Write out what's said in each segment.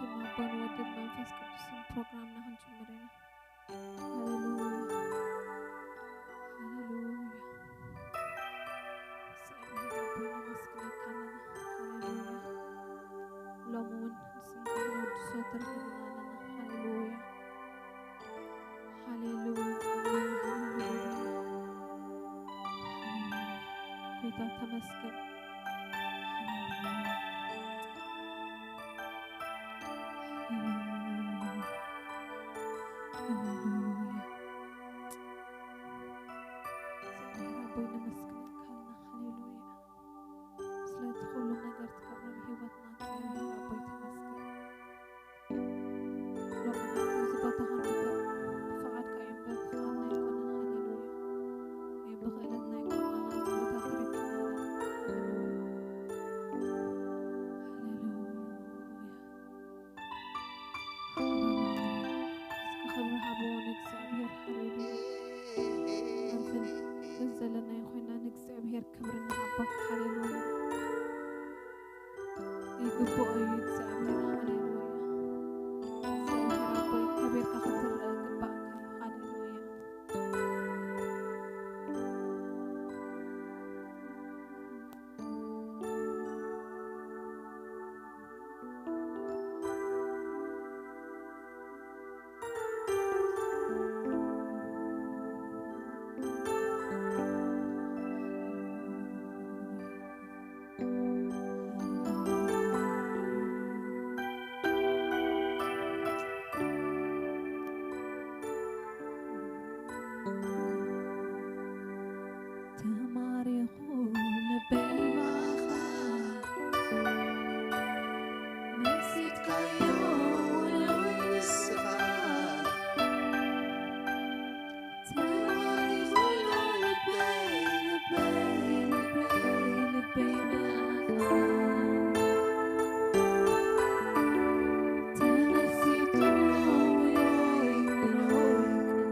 ብስም ኣቦን ወድን መንፈስ ቅዱስን ፕሮግራምና ክንጅምር ኢና። ሃሌሉያ፣ ሃሌሉያ። እግዚኣብሔር ኣቦይ ነመስግነካ ኣለና። ሃሌሉያ። ሎሚ እውን ንስምካ ነወድሶ ተረኺብና ኣለና። ሃሌሉያ፣ ሃሌሉያ፣ ሃሌሉያ። ጎይታ ተመስገን። ሃሌሉያ፣ ሃሌሉያ። እግዚኣብሔር ኣቦይ ነመስግነካ ኣለና። ሃሌሉያ። ስለቲ ኩሉ ነገር ትገብሮ ብህይወትና እግዚኣብሔር ኣቦይ ተመስገን። ሎሚ ኣብዚ ቦታ ክንርከብ ብፍቓድካ እዩ እምበር ብፍቓድና ኣይኮነን። ሃሌሉያ። ወይ ብኽእለትና ኣይኮነን ኣብዚ ቦታ ተረኪብና ዘለና። ሃሌሉያ። ሃሌሉያ። እስኪ ክብሪ ሃብዎ ንእግዚኣብሔር። ሃሌሉያ። ኣብዘን በዚ ዘለናዮ ኮይና ንእግዚኣብሔር ክብሪ ንሃቦ። ሃሌሉያ። ይግብኦ እዩ እግዚኣብሔር። ሃሌሉያ። እግዚኣብሔር ኣቦይ ከቢርካ ክትረአ ይግባእካ እዩ። ሃሌሉያ። ተማሪኹ ልበይ ብኣኻ፣ መሲጥካዮ ውሉይ ንስኻ። ተማሪኹ ልበይ፣ ልበይ፣ ልበይ፣ ልበይ ብኣኻ።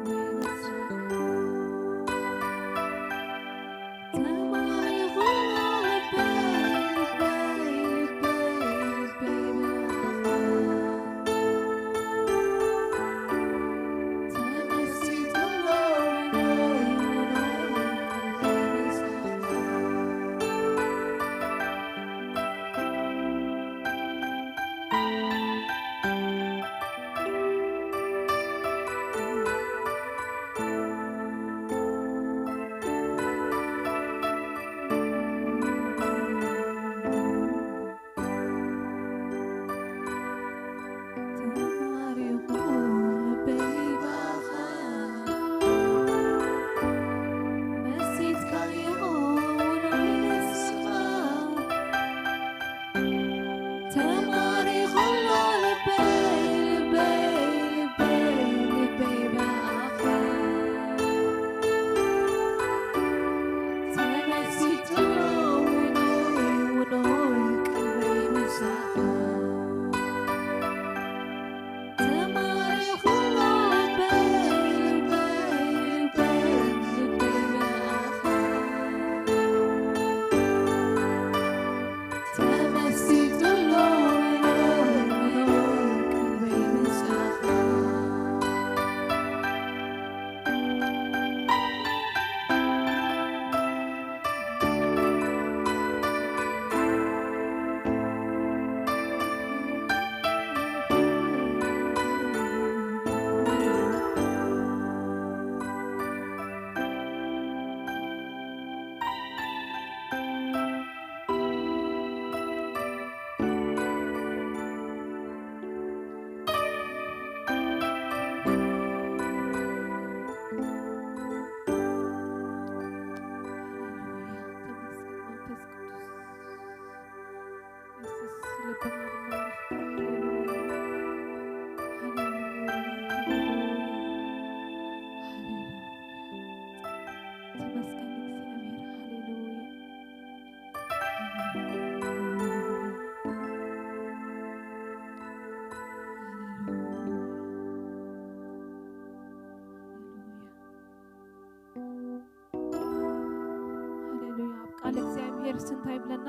ሃሌሉያ። ኣብ ቃል እግዚኣብሔር እንታይ ይብለና?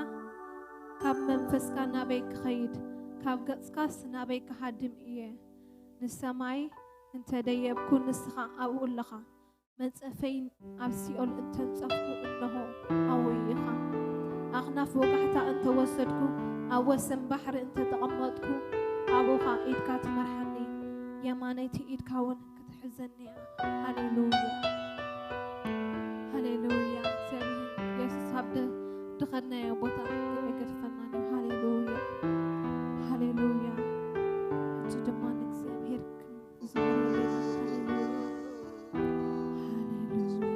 ካብ መንፈስካ ናበይ ክኸይድ? ካብ ገጽካስ ናበይ ክሃድም እየ? ንሰማይ እንተ ደየብኩ፣ ንስኻ ኣብኡ ኣለኻ። መንጸፈይ ኣብ ሲኦል እንተንጸፍኩ፣ እንሆ ኣብኡ ኢኻ። ኣኽናፍ ወጋሕታ እንተ ወሰድኩ፣ ኣብ ወሰን ባሕሪ እንተ ተቐመጥኩ፣ ኣብኡ ኸኣ ኢድካ ትመርሓኒ፣ የማነይቲ ኢድካ እውን ክትሕዘኒ እያ። ሃሌሉያ፣ ሃሌሉያ። እግዚኣብሔር የሱስ ኣብ ደ-፣ ድኸድናዮ ቦታ ኣይገድፈናን እዩ። ሃሌሉያ፣ ሃሌሉያ። ሕጂ ድማ ንእግዚኣብሔር ክንዝምረሉ ኢና። ሃሌሉያ፣ ሃሌሉያ።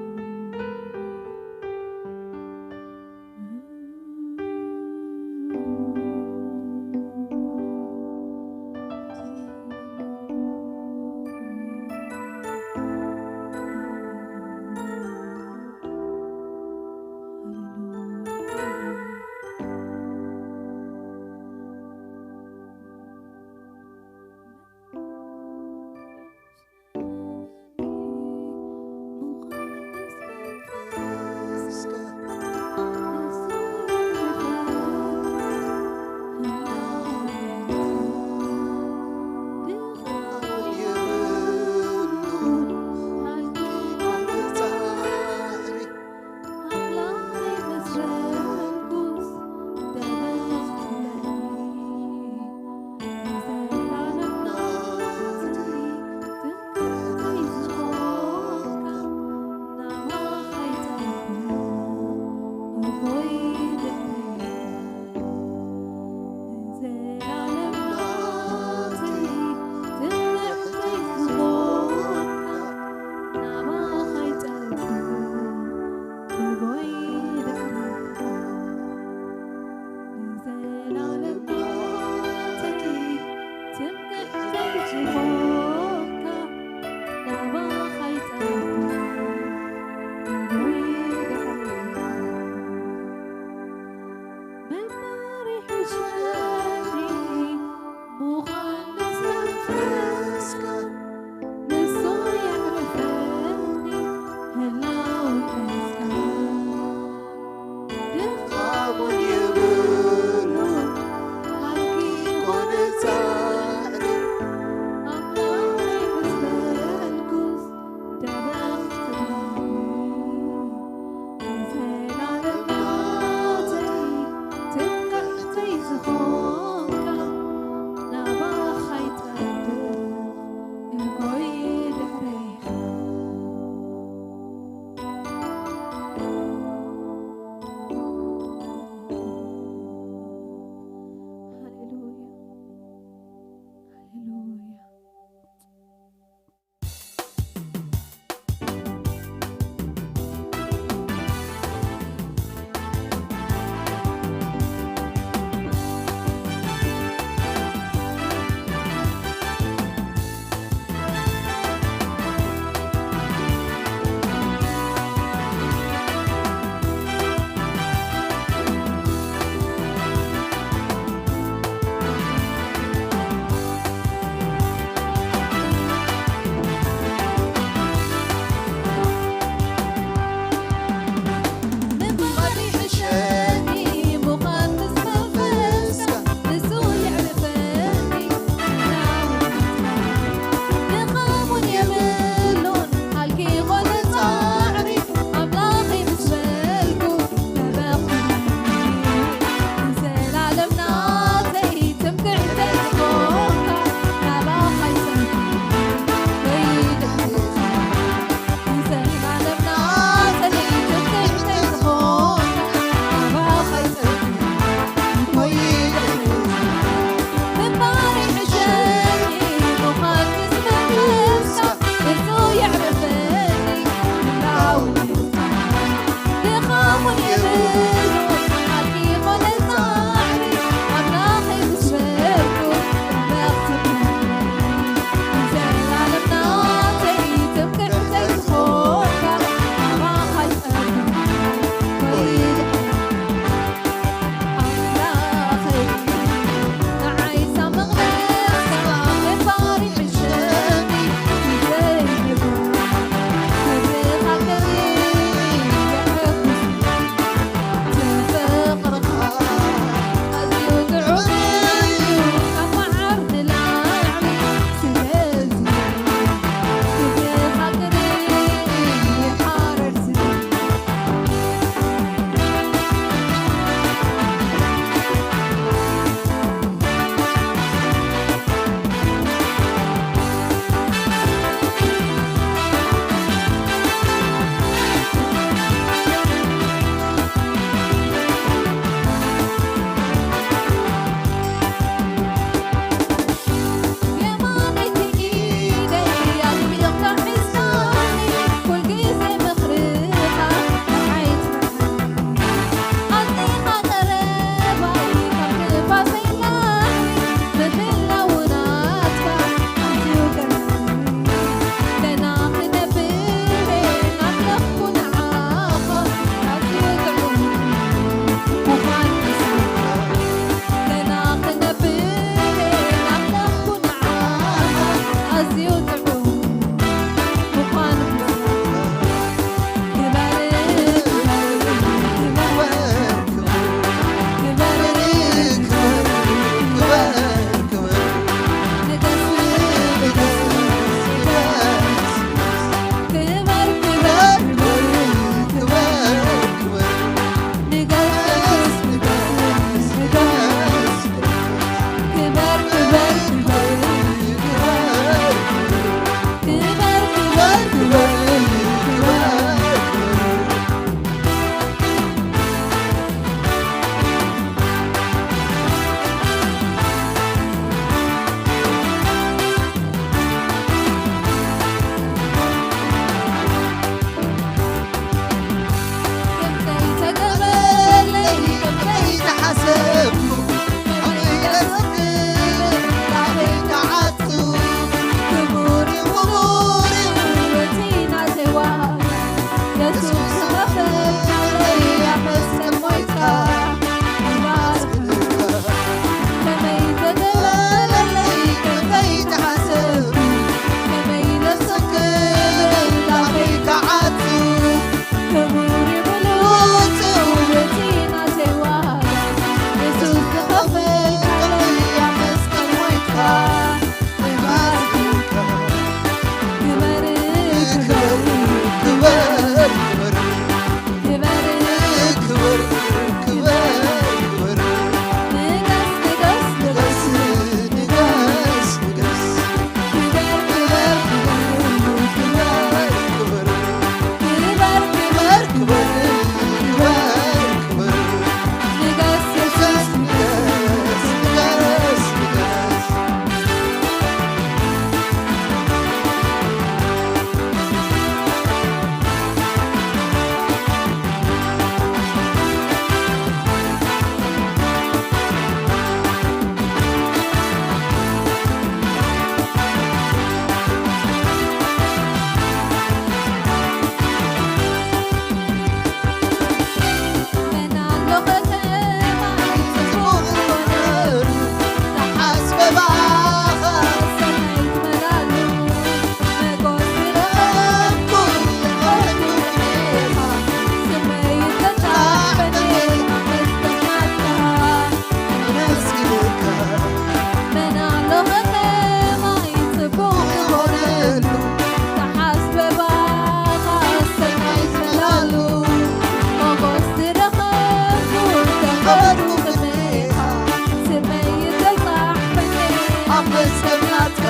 እስከ ናትካ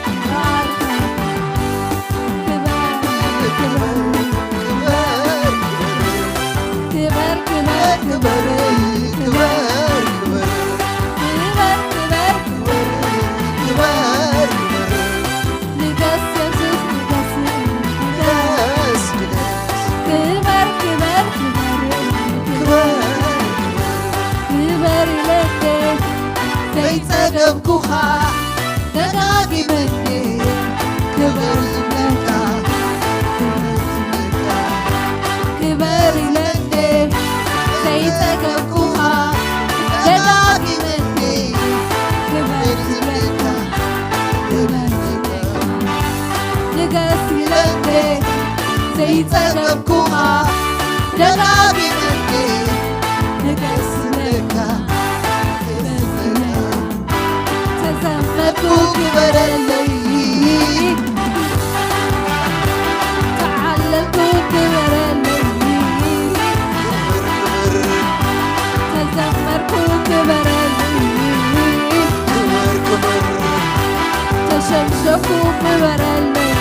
ክበር፣ ክበር፣ ክበር፣ ክበር፣ ክበር፣ ክበር፣ ክበር፣ ክበር፣ ክበር፣ ክበር፣ ክበር፣ ክበር፣ ንገስ የሱስ ንገስ፣ ንገስ፣ ንገስ፣ ክበር፣ ክበር፣ ክበር፣ ክበር፣ ክበር ኢለከ ዘይጸገብኩኻ ደጋጊመ ክበር ዝብለካ፣ ክበር ዝብለካ፣ ክበር ኢለከ ዘይጸገብኩኻ ደጋጊመ ክበር ዝብለካ፣ ክበር ዝብለካ፣ ንገስ ኢለከ ዘይጸገብኩኻ ደጋጊመ ንገስ ዝብለካ፣ ክበር ዝብለካ። ተዘመርኩ ክበረለይ፣ ተዓለልኩ ክበረለይ፣ ተዘመርኩ ክበረለይ፣ ተሸምሸኩ ክበረለይ፣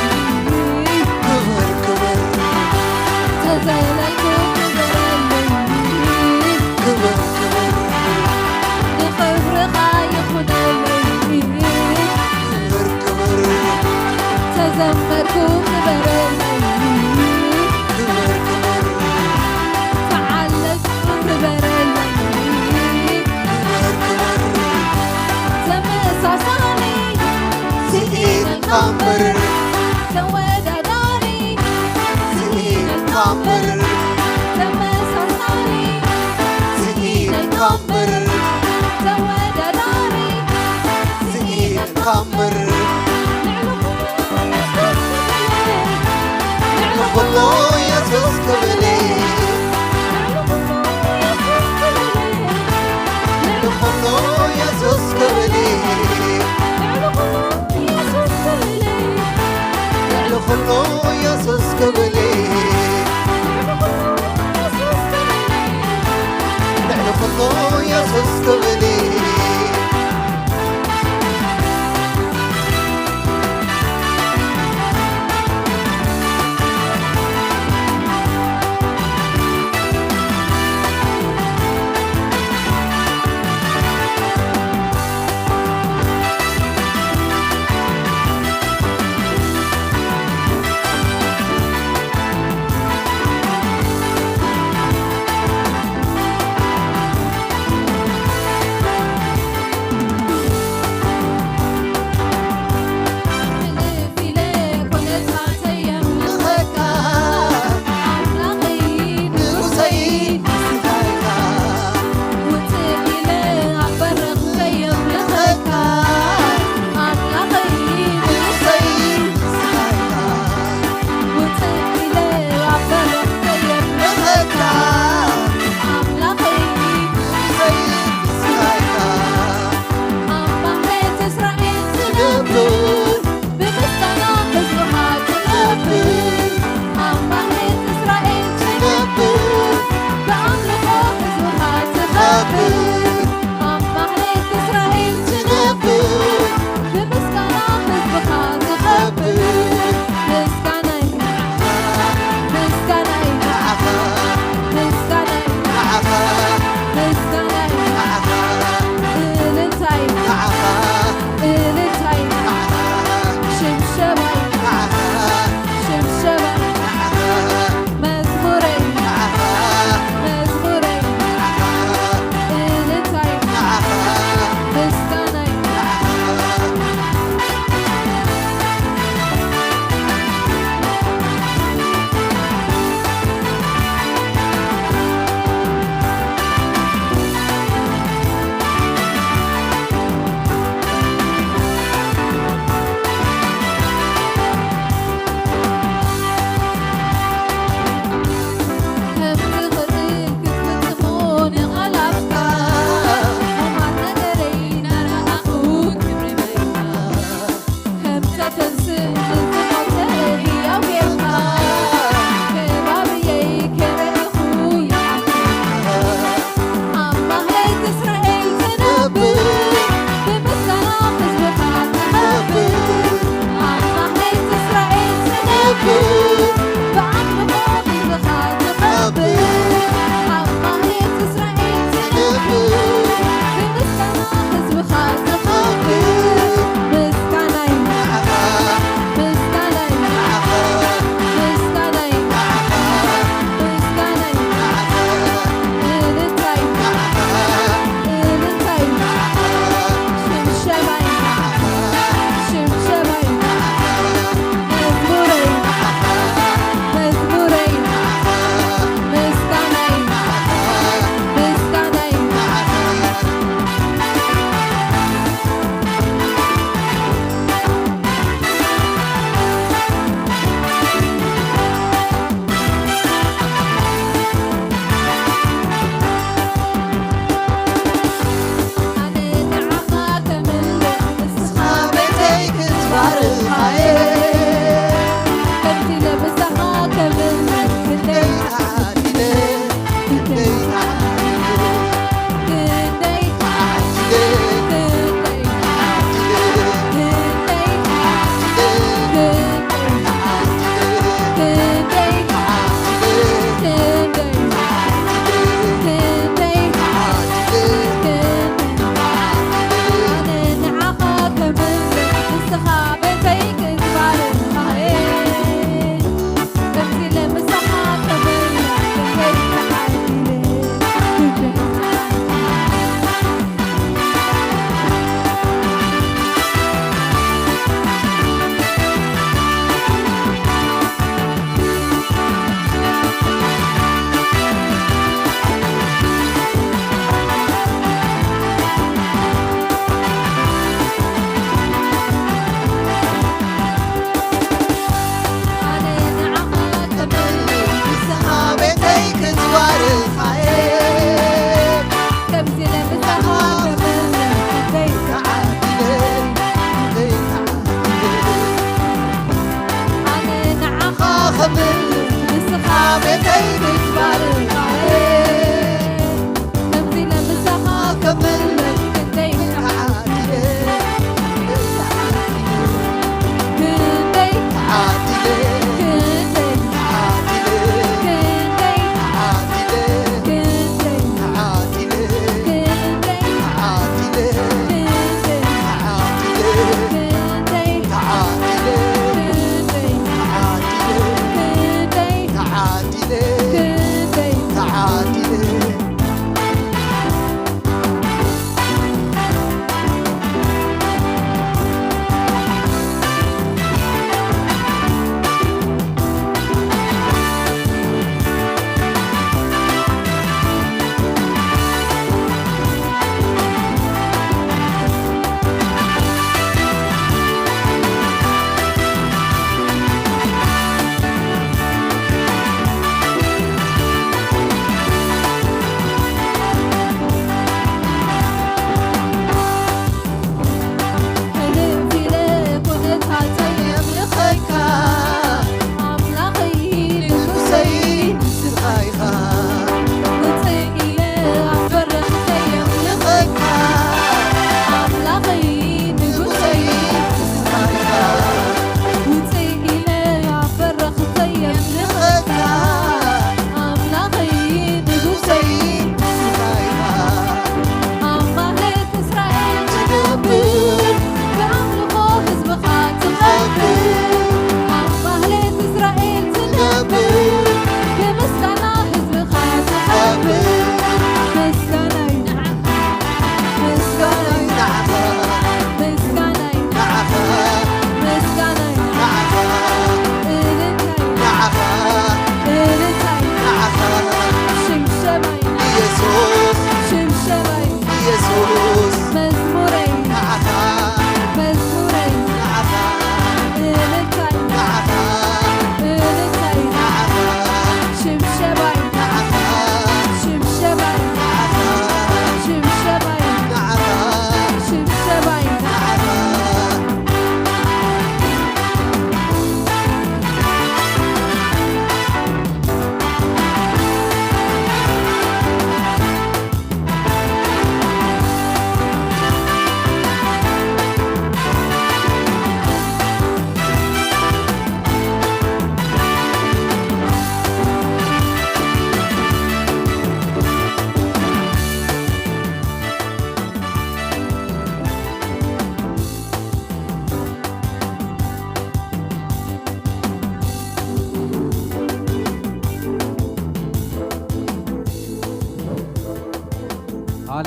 ተዘለልኩ ክበረለይ፣ ንኽብርኻ ይኹነለይ። ተዘመርኩ ክበረለይ፣ ተዓለልኩ ክበረለይ። ተመሳሳሊ ስኢንካ እምበር፣ ተወዳዳሪ ስኢንካ እምበር፣ ተመሳሳሊ ስኢንካ እምበር፣ ተወዳዳሪ ስኢንካ እምበር፣ ልዕሊ ኩሉ የሱስ ክብለይ፣ ልዕሊ ኩሉ የሱስ ክብለይ፣ ልዕሊ ኩሉ የሱስ ክብለይ፣ ልዕሊ ኩሉ የሱስ ክብለይ፣ ልዕሊ ኩሉ የሱስ ክብለይ፣ ልዕሊ ኩሉ የሱስ ክብለይ፣ ልዕሊ ኩሉ የሱስ ክብለይ።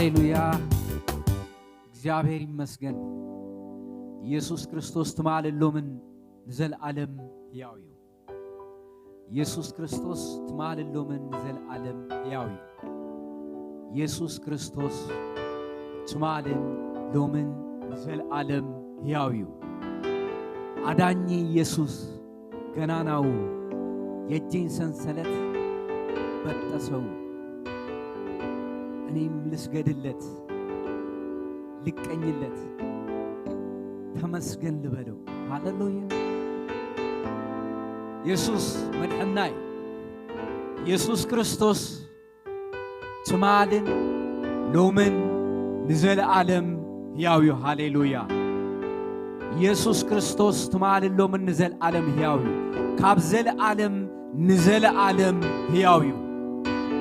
ሃሌሉያ፣ እግዚኣብሔር ይመስገን። ኢየሱስ ክርስቶስ ትማልን ሎምን ንዘለዓለም ሕያው እዩ። ኢየሱስ ክርስቶስ ትማልን ሎምን ንዘለዓለም ሕያው እዩ። ኢየሱስ ክርስቶስ ትማልን ሎምን ንዘለዓለም ሕያው እዩ። አዳኝ ኢየሱስ ገናናው የእጄን ሰንሰለት በጠሰው። እኔም ልስገድለት፣ ልቀኝለት፣ ተመስገን ልበለው። ሃሌሉያ። ኢየሱስ መድሕናይ፣ ኢየሱስ ክርስቶስ ትማልን ሎምን ንዘለዓለም ሕያው እዩ። ሃሌሉያ። ኢየሱስ ክርስቶስ ትማልን ሎምን ንዘለዓለም ሕያው እዩ። ካብ ዘለዓለም ንዘለዓለም ሕያው እዩ።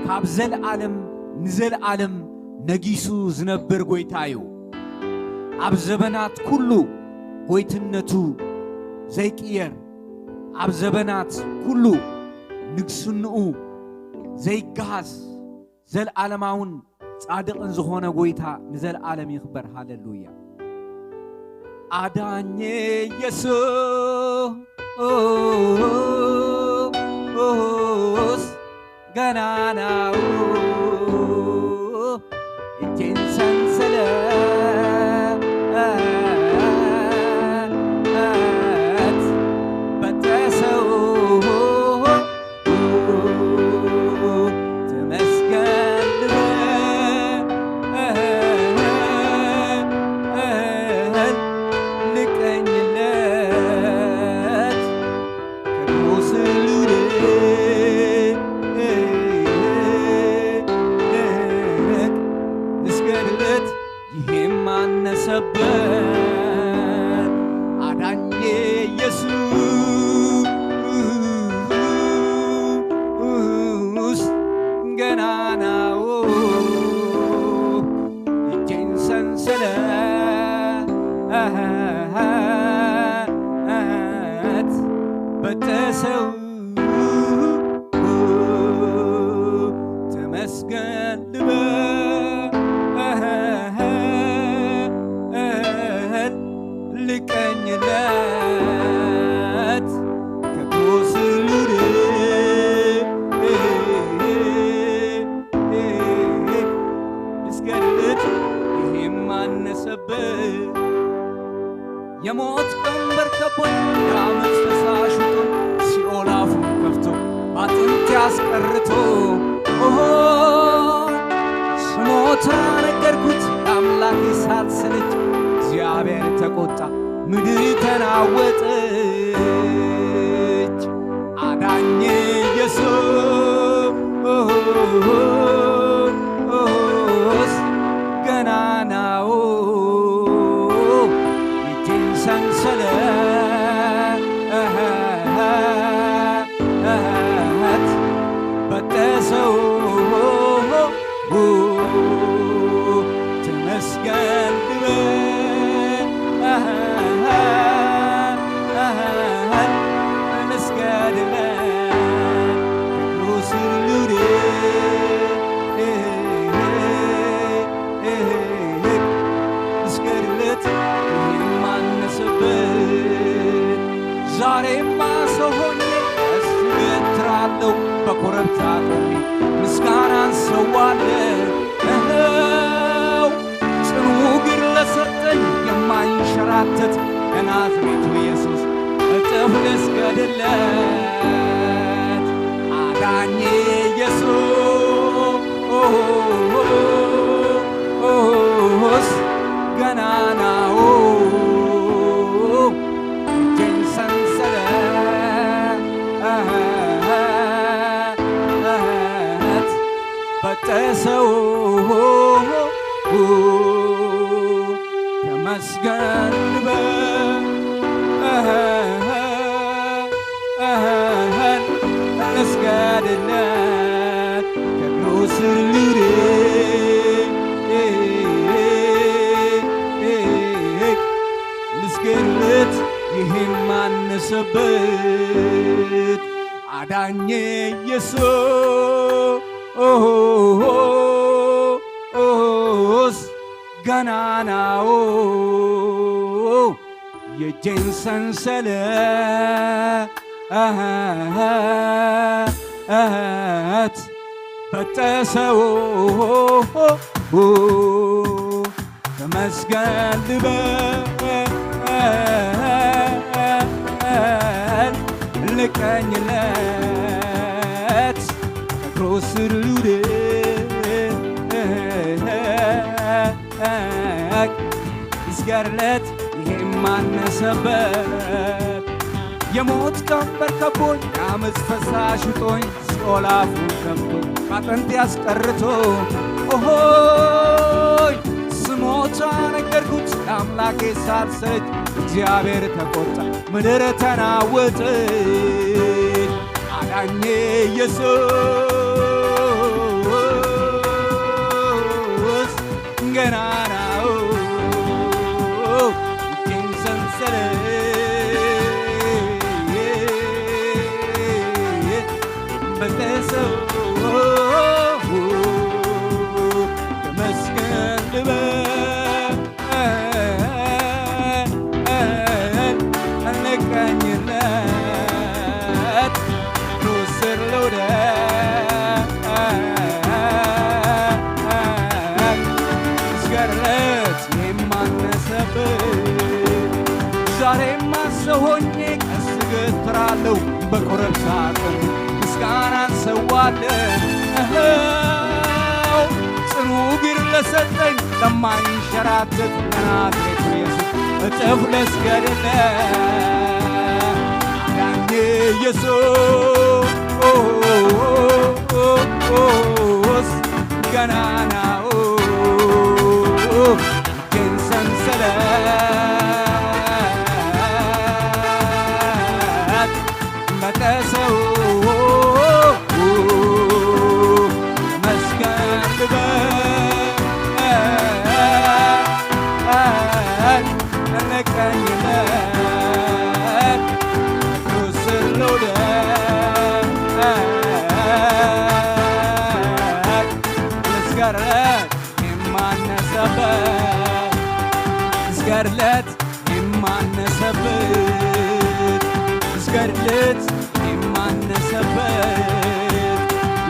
ካብ ዘለዓለም ንዘለዓለም ነጊሱ ዝነብር ጐይታ እዩ። ኣብ ዘበናት ኩሉ ጐይትነቱ ዘይቅየር፣ ኣብ ዘበናት ኩሉ ንግስንኡ ዘይገሃስ፣ ዘለዓለማውን ጻድቕን ዝኾነ ጐይታ ንዘለዓለም ይኽበር። ሃሌሉያ። አዳኝ ኢየሱስ ገናናው እጄን ሰንሰለት በጠሰው። ተመስገን ልበል ልቀኝለት ከድሮ ስሉል ልስገድለት ይሄም አነሰበት አዳኝ ኢየሱስ ገናናው እጄን ሰንሰለት በጠሰው። ተመስገን ልበል ልቀኝለት ከቶ ስሉል ልስገድለት ይሄም አነሰበት። የሞት ቀንበር ከቦኝ የአመፅ ፈሳሽ ውጦ ሲኦል አፉን ከፍቶ ባጥንት ያስቀርቶ ኦሆ ስሞታ ነገርኩት ለአምላኬ ሳልሰለች። እግዚአብሔር ተቆጣ ምድር ተናወጠች። አዳኝ ኢየሱስ ገናናው እጄን ሰንሰለት በጠሰው። ተመስገን ልበል ልስገድለት ክብሩ ስሉል ልስገድለት ይሄም አነሰበት። ዛሬማ ሰው ሆኜ እሱ እገትራለሁ በኮረብታ ቆሜ ምስጋናን ሰዋለሁ። እኸው ጽኑ እግር ለሰጠኝ የማይንሸራተት ለናዝሬቱ ኢየሱስ እጥፍ ልስገድለት። አዳኝ ኢየሱስ ገናናው እጄን ሰንሰለት በጠሰው። ተመስገን ልበል ልስገድለት ከእግሩ ስር ልውደቅ ልስገድለት ይሄም አነሰበት አዳኝ ኢየሱስ ገናናው የእጄን ሰንሰለት በጠሰው። ተመስገን ልበል ልቀኝለት እግሩ ስር ልውደቅ። ይስገርለት ይሄም ማነሰበት። የሞት ቀንበር ከቦኝ፣ የአመፅ ፈሳሽ ውጦኝ፣ ሲኦል አፉ ከፍቶ ከአጥንቴ አስቀርቶ። ኦሆይ ስሞታ ነገርኩት ለአምላኬ ሳልሰለች፣ እግዚአብሔር ተቆጣ ምድር ተናወጠች። አዳኜ ኢየሱስ ገናናው እጄን ሰንሰለት በጠሰው። ተመስገን ልበል ልቀኝለት እግሩ ስር ልውደቅ። ይስገርለት የማነሰበት። ዛሬማ ሰው ሆኜ ቀስ እገትራለሁ፣ በኮረብታ ቆሜ ምስጋናን ሰዋለሁ። ጽኑ እግር ለሰጠኝ ለማይንሸራተት ለናዝሬቱ ኢየሱስ እጥፍ ልስገድለት። አዳኝ ኢየሱስ ገናናው እጄን ሰንሰለት በጠሰው። መስገን ልበል ልቀኝለት እግሩ ስር ልውደቅ። ልስገድለት የማነሰበት፣ ልስገድለት የማነሰበት፣ ልስገድለት የማነሰበት፣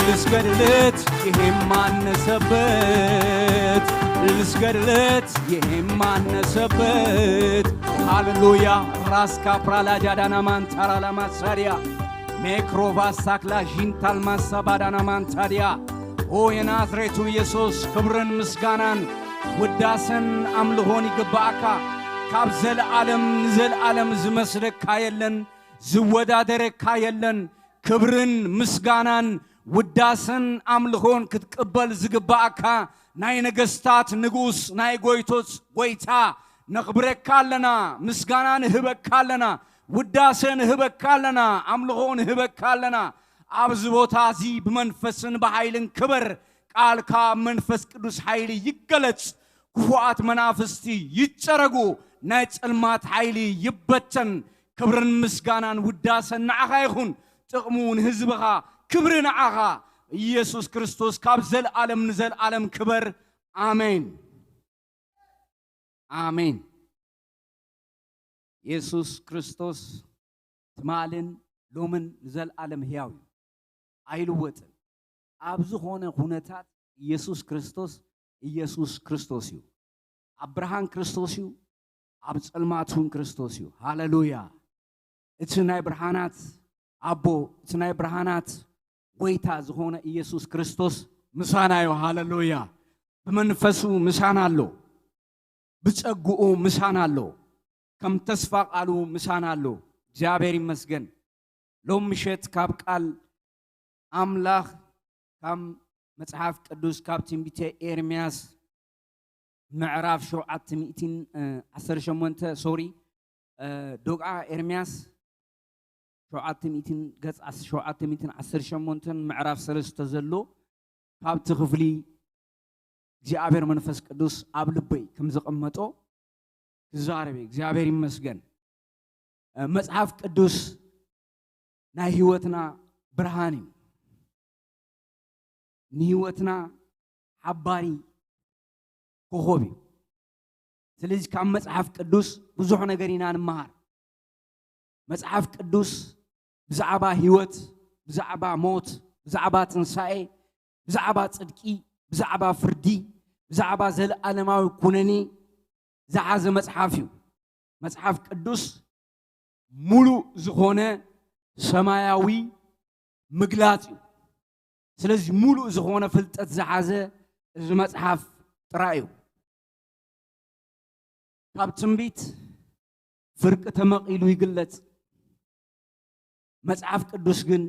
ልስገድለት ይሄ ማነሰበት፣ ልስገድለት ይሄ ማነሰበት። ሃሌሉያ። ራስ ካፕራ ላጃዳና ማንታራ ላማሳሪያ ሜክሮቫ ሳክላ ዢንታል ማሳባዳና ማንታዲያ። ኦ የናዝሬቱ ኢየሱስ፣ ክብርን ምስጋናን ውዳሰን ኣምልኾን ይግብኣካ። ካብ ዘለዓለም ንዘለዓለም ዝመስለካ የለን፣ ዝወዳደረካ የለን። ክብርን ምስጋናን ውዳሰን ኣምልኾን ክትቅበል ዝግብኣካ ናይ ነገስታት ንጉስ፣ ናይ ጎይቶት ጎይታ፣ ነኽብረካ ኣለና፣ ምስጋና ንህበካ ኣለና፣ ውዳሰ ንህበካ ኣለና፣ ኣምልኾ ንህበካ ኣለና። ኣብዚ ቦታ እዚ ብመንፈስን ብሓይልን ክበር፣ ቃልካ ብመንፈስ ቅዱስ ሓይሊ ይገለጽ። ክፉኣት መናፍስቲ ይጨረጉ፣ ናይ ጸልማት ሓይሊ ይበተን። ክብርን ምስጋናን ውዳሰን ንዓኻ ይኹን። ጥቕሙ ንህዝብኻ፣ ክብሪ ንዓኻ ኢየሱስ ክርስቶስ ካብ ዘልኣለም ንዘልኣለም ክበር። ኣሜን። ኣሜን። የሱስ ክርስቶስ ትማልን ሎምን ንዘልኣለም ህያው እዩ፣ ኣይልወጥን። ኣብ ዝኾነ ኩነታት ኢየሱስ ክርስቶስ ኢየሱስ ክርስቶስ እዩ። ኣብ ብርሃን ክርስቶስ እዩ፣ ኣብ ጸልማት እውን ክርስቶስ እዩ። ሃሌሉያ! እቲ ናይ ብርሃናት ኣቦ፣ እቲ ናይ ብርሃናት ጎይታ ዝኾነ ኢየሱስ ክርስቶስ ምሳና እዩ። ሃሌሉያ! ብመንፈሱ ምሳና ኣሎ፣ ብጸግኡ ምሳና ኣሎ፣ ከም ተስፋ ቃሉ ምሳና ኣሎ። እግዚኣብሔር ይመስገን። ሎም ምሸት ካብ ቃል ኣምላኽ፣ ካብ መጽሓፍ ቅዱስ፣ ካብ ትንቢተ ኤርምያስ ምዕራፍ ሸውዓተ ሚእትን፣ እ፣ ዓሰርተ ሸሞንተ፣ ሶሪ፣ እ፣ ዶግዓ ኤርምያስ ሸውዓተ ሚእትን፣ ገጽ ዓስ-፣ ሸውዓተ ሚእትን ዓሰርተ ሸሞንተን ምዕራፍ ሰለስተ ዘሎ ካብቲ ክፍሊ እግዚኣብሔር መንፈስ ቅዱስ ኣብ ልበይ ከም ዘቐመጦ ክዛረብ እየ። እግዚኣብሔር ይመስገን። እ፣ መጽሓፍ ቅዱስ ናይ ህይወትና ብርሃን እዩ። ንህይወትና ሓባሪ ኮኾብ እዩ። ስለዚ ካብ መጽሓፍ ቅዱስ ብዙሕ ነገር ኢና ንመሃር። መጽሓፍ ቅዱስ ብዛዕባ ህይወት፣ ብዛዕባ ሞት፣ ብዛዕባ ትንሳኤ፣ ብዛዕባ ጽድቂ፣ ብዛዕባ ፍርዲ፣ ብዛዕባ ዘለኣለማዊ ኩነኔ ዝሓዘ መጽሓፍ እዩ። መጽሓፍ ቅዱስ ሙሉእ ዝኾነ ሰማያዊ ምግላጽ እዩ። ስለዚ ሙሉእ ዝኾነ ፍልጠት ዝሓዘ እዚ መጽሓፍ ጥራይ እዩ። ካብ ትንቢት ፍርቂ ተመቒሉ ይግለጽ። መጽሓፍ ቅዱስ ግን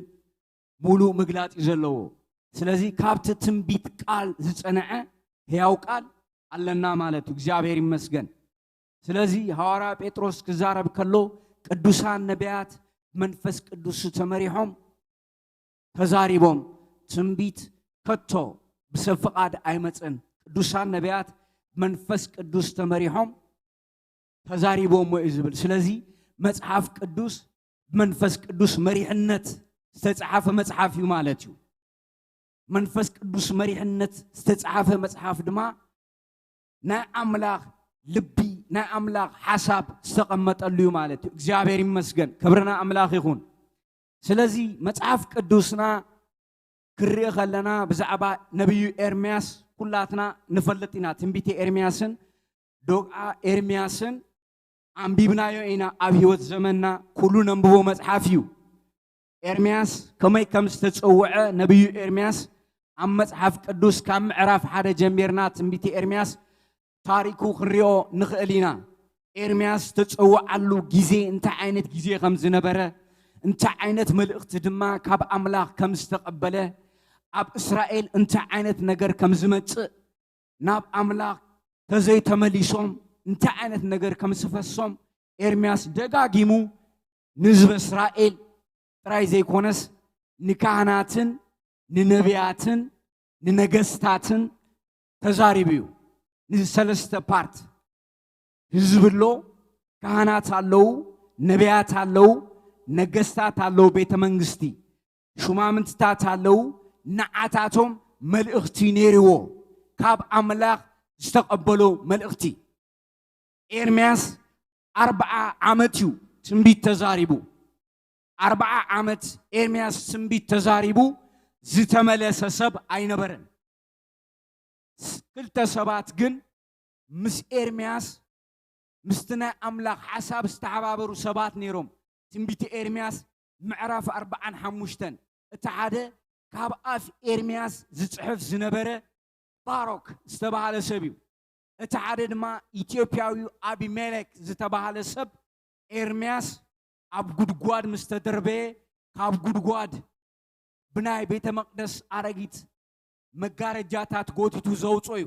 ሙሉእ ምግላጽ እዩ ዘለዎ። ስለዚ ካብቲ ትንቢት ቃል ዝጸንዐ ህያው ቃል ኣለና ማለት እዩ። እግዚኣብሔር ይመስገን። ስለዚ ሃዋርያ ጴጥሮስ ክዛረብ ከሎ ቅዱሳን ነቢያት መንፈስ ቅዱስ ተመሪሖም ተዛሪቦም፣ ትንቢት ከቶ ብሰብ ፍቓድ ኣይመጸን፣ ቅዱሳን ነቢያት መንፈስ ቅዱስ ተመሪሖም ተዛሪቦሞ እዩ ዝብል። ስለዚ መጽሓፍ ቅዱስ ብመንፈስ ቅዱስ መሪሕነት ዝተጻሓፈ መጽሓፍ እዩ ማለት እዩ። መንፈስ ቅዱስ መሪሕነት ዝተጻሓፈ መጽሓፍ ድማ ናይ ኣምላኽ ልቢ፣ ናይ ኣምላኽ ሓሳብ ዝተቐመጠሉ እዩ ማለት እዩ። እግዚኣብሔር ይመስገን፣ ክብርና ኣምላኽ ይኹን። ስለዚ መጽሓፍ ቅዱስና ክርኢ ከለና ብዛዕባ ነቢዩ ኤርምያስ ኩላትና ንፈልጥ ኢና። ትንቢተ ኤርምያስን ዶግዓ ኤርምያስን ኣንቢብናዮ ኢና። ኣብ ህይወት ዘመንና ኩሉ ነንብቦ መጽሓፍ እዩ። ኤርምያስ ከመይ ከም ዝተጸውዐ ነቢዩ ኤርምያስ ኣብ መጽሓፍ ቅዱስ ካብ ምዕራፍ ሓደ ጀሚርና ትንቢተ ኤርምያስ ታሪኩ ክንሪኦ ንኽእል ኢና። ኤርምያስ ዝተጸውዓሉ ግዜ እንታይ ዓይነት ግዜ ከም ዝነበረ፣ እንታይ ዓይነት መልእኽቲ ድማ ካብ ኣምላኽ ከም ዝተቐበለ፣ ኣብ እስራኤል እንታይ ዓይነት ነገር ከም ዝመጽእ፣ ናብ ኣምላኽ ተዘይተመሊሶም እንታይ ዓይነት ነገር ከም ዝፈሶም ኤርምያስ ደጋጊሙ ንህዝበ እስራኤል ጥራይ ዘይኮነስ ንካህናትን ንነቢያትን ንነገስታትን ተዛሪቡ እዩ። ንዚ ሰለስተ ፓርት ህዝቢ ኣሎ፣ ካህናት ኣለዉ፣ ነቢያት ኣለዉ፣ ነገስታት ኣለዉ፣ ቤተ መንግስቲ ሹማምንትታት ኣለዉ። ንዓታቶም መልእኽቲ ነይርዎ፣ ካብ ኣምላኽ ዝተቐበሎ መልእኽቲ። ኤርምያስ ኣርብዓ ዓመት እዩ ትንቢት ተዛሪቡ። ኣርብዓ ዓመት ኤርምያስ ትንቢት ተዛሪቡ ዝተመለሰ ሰብ ኣይነበረን። ስ-፣ ክልተ ሰባት ግን ምስ ኤርምያስ ምስቲ ናይ ኣምላኽ ሓሳብ ዝተሓባበሩ ሰባት ነይሮም። ትንቢተ ኤርምያስ ምዕራፍ ኣርብዓን ሓሙሽተን። እቲ ሓደ ካብ ኣፍ ኤርምያስ ዝጽሕፍ ዝነበረ ባሮክ ዝተባህለ ሰብ እዩ። እቲ ሓደ ድማ ኢትዮጵያዊ ኣቢሜሌክ ዝተባህለ ሰብ ኤርምያስ ኣብ ጉድጓድ ምስ ተደርበየ ካብ ጉድጓድ ብናይ ቤተ መቕደስ ኣረጊት መጋረጃታት ጎቲቱ ዘውጾ እዩ።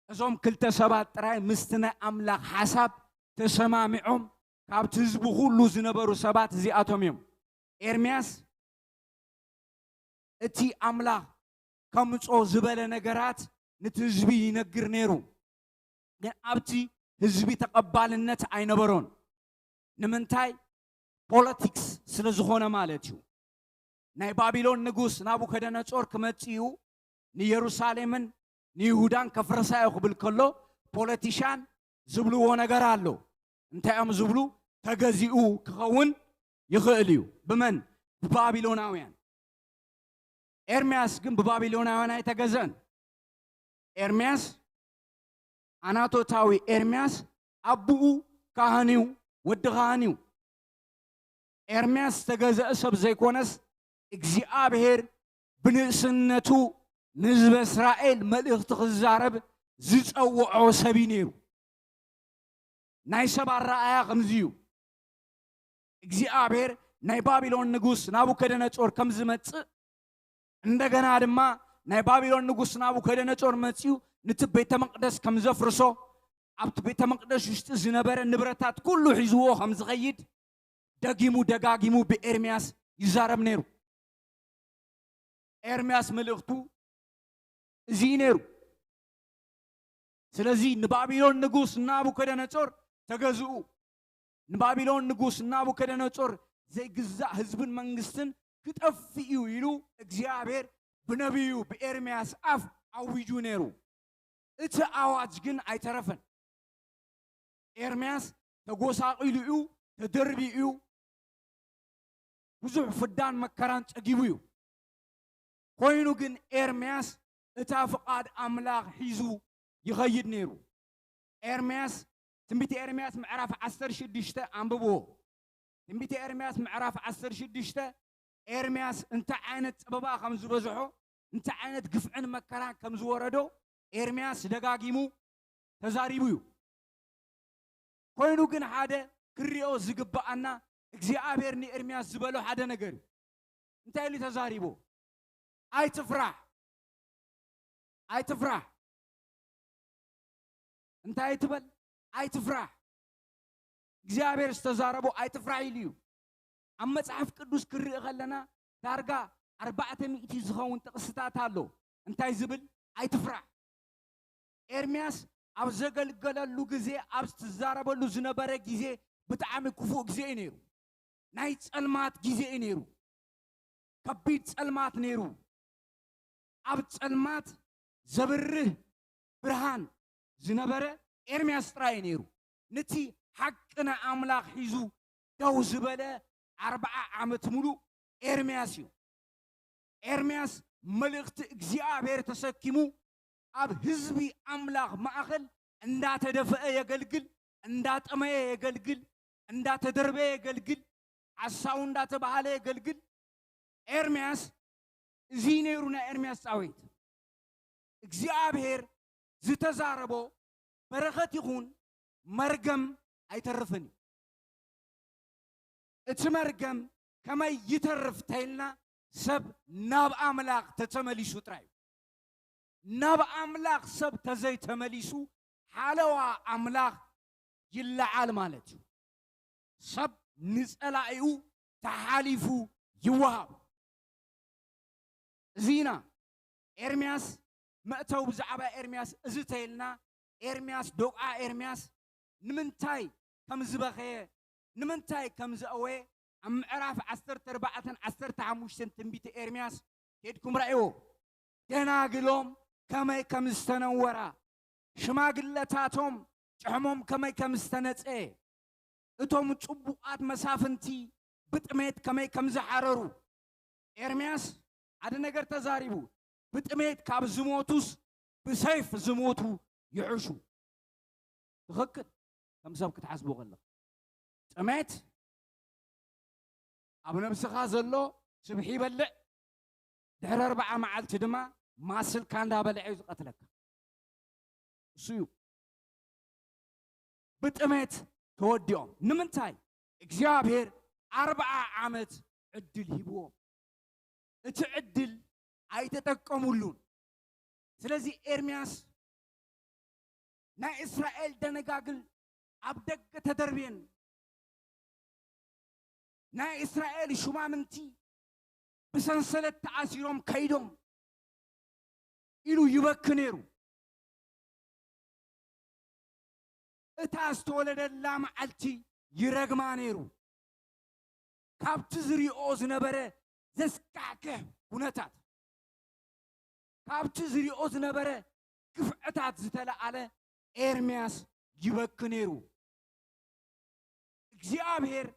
እዞም ክልተ ሰባት ጥራይ ምስቲ ናይ ኣምላኽ ሓሳብ ተሰማሚዖም ካብቲ ህዝቢ ኩሉ ዝነበሩ ሰባት እዚኣቶም እዮም። ኤርምያስ እቲ ኣምላኽ ከምጾ ዝበለ ነገራት ነቲ ህዝቢ ይነግር ነይሩ። ግን ኣብቲ ህዝቢ ተቐባልነት ኣይነበሮን። ንምንታይ? ፖለቲክስ ስለ ዝኾነ ማለት እዩ። ናይ ባቢሎን ንጉስ ናቡከደነጾር ክመጽእ እዩ፣ ንየሩሳሌምን ንይሁዳን ከፍርሳ እዩ ክብል ከሎ፣ ፖለቲሻን ዝብልዎ ነገር ኣሎ። እንታይ እዮም ዝብሉ? ተገዚኡ ክኸውን ይኽእል እዩ። ብመን? ብባቢሎናውያን። ኤርምያስ ግን ብባቢሎናውያን ኣይተገዘእን። ኤርምያስ፣ ኣናቶታዊ ኤርምያስ ኣቦኡ ካህን እዩ፣ ወዲ ካህን እዩ። ኤርምያስ ዝተገዘአ ሰብ ዘይኮነስ፣ እግዚኣብሔር ብንእስነቱ ንህዝበ እስራኤል መልእኽቲ ክዛረብ ዝጸውዖ ሰብ እዩ ነይሩ። ናይ ሰብ ኣረኣእያ ከምዚ እዩ። እግዚኣብሔር ናይ ባቢሎን ንጉስ ናቡከደነጾር ከም ዝመጽእ፣ እንደገና ድማ ናይ ባቢሎን ንጉስ ናቡከደነጾር መጺኡ ነቲ ቤተ መቕደስ ከም ዘፍርሶ፣ ኣብቲ ቤተ መቕደስ ውሽጢ ዝነበረ ንብረታት ኩሉ ሒዝዎ ከም ዝኸይድ ደጊሙ ደጋጊሙ ብኤርምያስ ይዛረብ ነይሩ። ኤርምያስ መልእኽቱ እዚ እዩ ነይሩ። ስለዚ ንባቢሎን ንጉስ ናቡከደነጾር ተገዝኡ፣ ንባቢሎን ንጉስ ናቡከደነጾር ዘይግዛእ ህዝብን መንግስትን ክጠፍእ እዩ ኢሉ እግዚኣብሔር ብነቢዩ ብኤርምያስ ኣፍ ኣዊጁ ነይሩ። እቲ ኣዋጅ ግን ኣይተረፈን። ኤርምያስ ተጎሳቒሉ እዩ፣ ተደርቢዩ እዩ፣ ብዙሕ ፍዳን መከራን ጸጊቡ እዩ። ኮይኑ ግን ኤርምያስ እታ ፍቓድ ኣምላኽ ሒዙ ይኸይድ ነይሩ። ኤርምያስ፣ ትንቢት ኤርምያስ ምዕራፍ ዓሰርተ ሽዱሽተ ኣንብብዎ። ትንቢት ኤርምያስ ምዕራፍ ዓሰርተ ሽዱሽተ፣ ኤርምያስ እንታይ ዓይነት ጸበባ ከም ዝበዝሖ፣ እንታይ ዓይነት ግፍዕን መከራን ከም ዝወረዶ ኤርምያስ ደጋጊሙ ተዛሪቡ እዩ። ኮይኑ ግን ሓደ ክሪኦ ዝግብኣና፣ እግዚኣብሔር ንኤርምያስ ዝበሎ ሓደ ነገር እዩ። እንታይ ኢሉ ተዛሪቡ? "ኣይትፍራሕ፣ ኣይትፍራሕ። እንታይ ትበል? ኣይትፍራሕ። እግዚኣብሔር ዝተዛረቦ ኣይትፍራሕ" ኢሉ እዩ። ኣብ መጽሓፍ ቅዱስ ክርኢ ከለና ዳርጋ ኣርባዕተ ሚእቲ ዝኸውን ጥቕስታት ኣሎ። እንታይ ዝብል? "ኣይትፍራሕ።" ኤርምያስ ኣብ ዘገልገለሉ ግዜ፣ ኣብ ዝዛረበሉ ዝነበረ ግዜ ብጣዕሚ ክፉእ ግዜ እዩ ነይሩ። ናይ ጸልማት ግዜ እዩ ነይሩ። ከቢድ ጸልማት ነይሩ። ኣብ ጸልማት ዘብርህ ብርሃን ዝነበረ ኤርምያስ ጥራይ እዩ ነይሩ። ነቲ ሓቂ ናይ ኣምላኽ ሒዙ ደው ዝበለ ኣርብዓ ዓመት ሙሉእ ኤርምያስ እዩ። ኤርምያስ መልእኽቲ እግዚኣብሔር ተሰኪሙ ኣብ ህዝቢ ኣምላኽ ማእኸል እንዳተደፈአ የገልግል፣ እንዳጠመየ የገልግል፣ እንዳተደርበየ የገልግል፣ ሓሳዊ እንዳተባሃለ የገልግል። ኤርምያስ፣ እዚ ነይሩ ናይ ኤርምያስ ጻዊት። እግዚኣብሔር ዝተዛረቦ በረኸት ይኹን መርገም ኣይተርፍን እዩ። እቲ መርገም ከመይ ይተርፍ ተይልና፣ ሰብ ናብ ኣምላኽ ተተመሊሱ ጥራይ እዩ። ናብ ኣምላኽ ሰብ ተዘይተመሊሱ፣ ሓለዋ ኣምላኽ ይለዓል ማለት እዩ። ሰብ ንጸላኢኡ ተሓሊፉ ይወሃብ። እዚና ኤርምያስ መእተው ብዛዕባ ኤርምያስ እዚ ተይልና፣ ኤርምያስ፣ ዶቃ ኤርምያስ ንምንታይ ከም ዝበኸየ፣ ንምንታይ ከም ዘእወየ ኣብ ምዕራፍ ዓሰርተ ኣርባዕተን ዓሰርተ ሓሙሽተን ትንቢት ኤርምያስ ኬድኩም ረእይዎ። ደናግሎም ከመይ ከም ዝተነወራ፣ ሽማግለታቶም ጭሕሞም ከመይ ከም ዝተነጸየ፣ እቶም ጽቡቓት መሳፍንቲ ብጥሜት ከመይ ከም ዝሓረሩ። ኤርምያስ ሓደ ነገር ተዛሪቡ፣ "ብጥሜት ካብ ዝሞቱስ ብሰይፍ ዝሞቱ ይሕሹ።" ትኽክል። ከም ሰብ ክትሓስቦ ከለኻ፣ ጥሜት ኣብ ነብስኻ ዘሎ ስብሒ ይበልዕ፣ ድሕሪ ኣርብዓ መዓልቲ ድማ ማስልካ እንዳበልዐ እዩ ዝቐትለካ። እሱ እዩ። ብጥሜት ተወዲኦም። ንምንታይ? እግዚኣብሔር ኣርብዓ ዓመት ዕድል ሂብዎም። እቲ ዕድል ኣይተጠቀሙሉን። ስለዚ ኤርምያስ፣ ናይ እስራኤል ደነጋግል ኣብ ደገ ተደርብየን፣ ናይ እስራኤል ሹማምንቲ ብሰንሰለት ተኣሲሮም ከይዶም ኢሉ ይበኪ ነይሩ። እታ ዝተወለደላ መዓልቲ ይረግማ ነይሩ። ካብቲ ዝሪኦ ዝነበረ ዘስካሕክሕ ኩነታት፣ ካብቲ ዝሪኦ ዝነበረ ግፍዕታት ዝተለዓለ ኤርምያስ ይበኪ ነይሩ። እግዚኣብሔር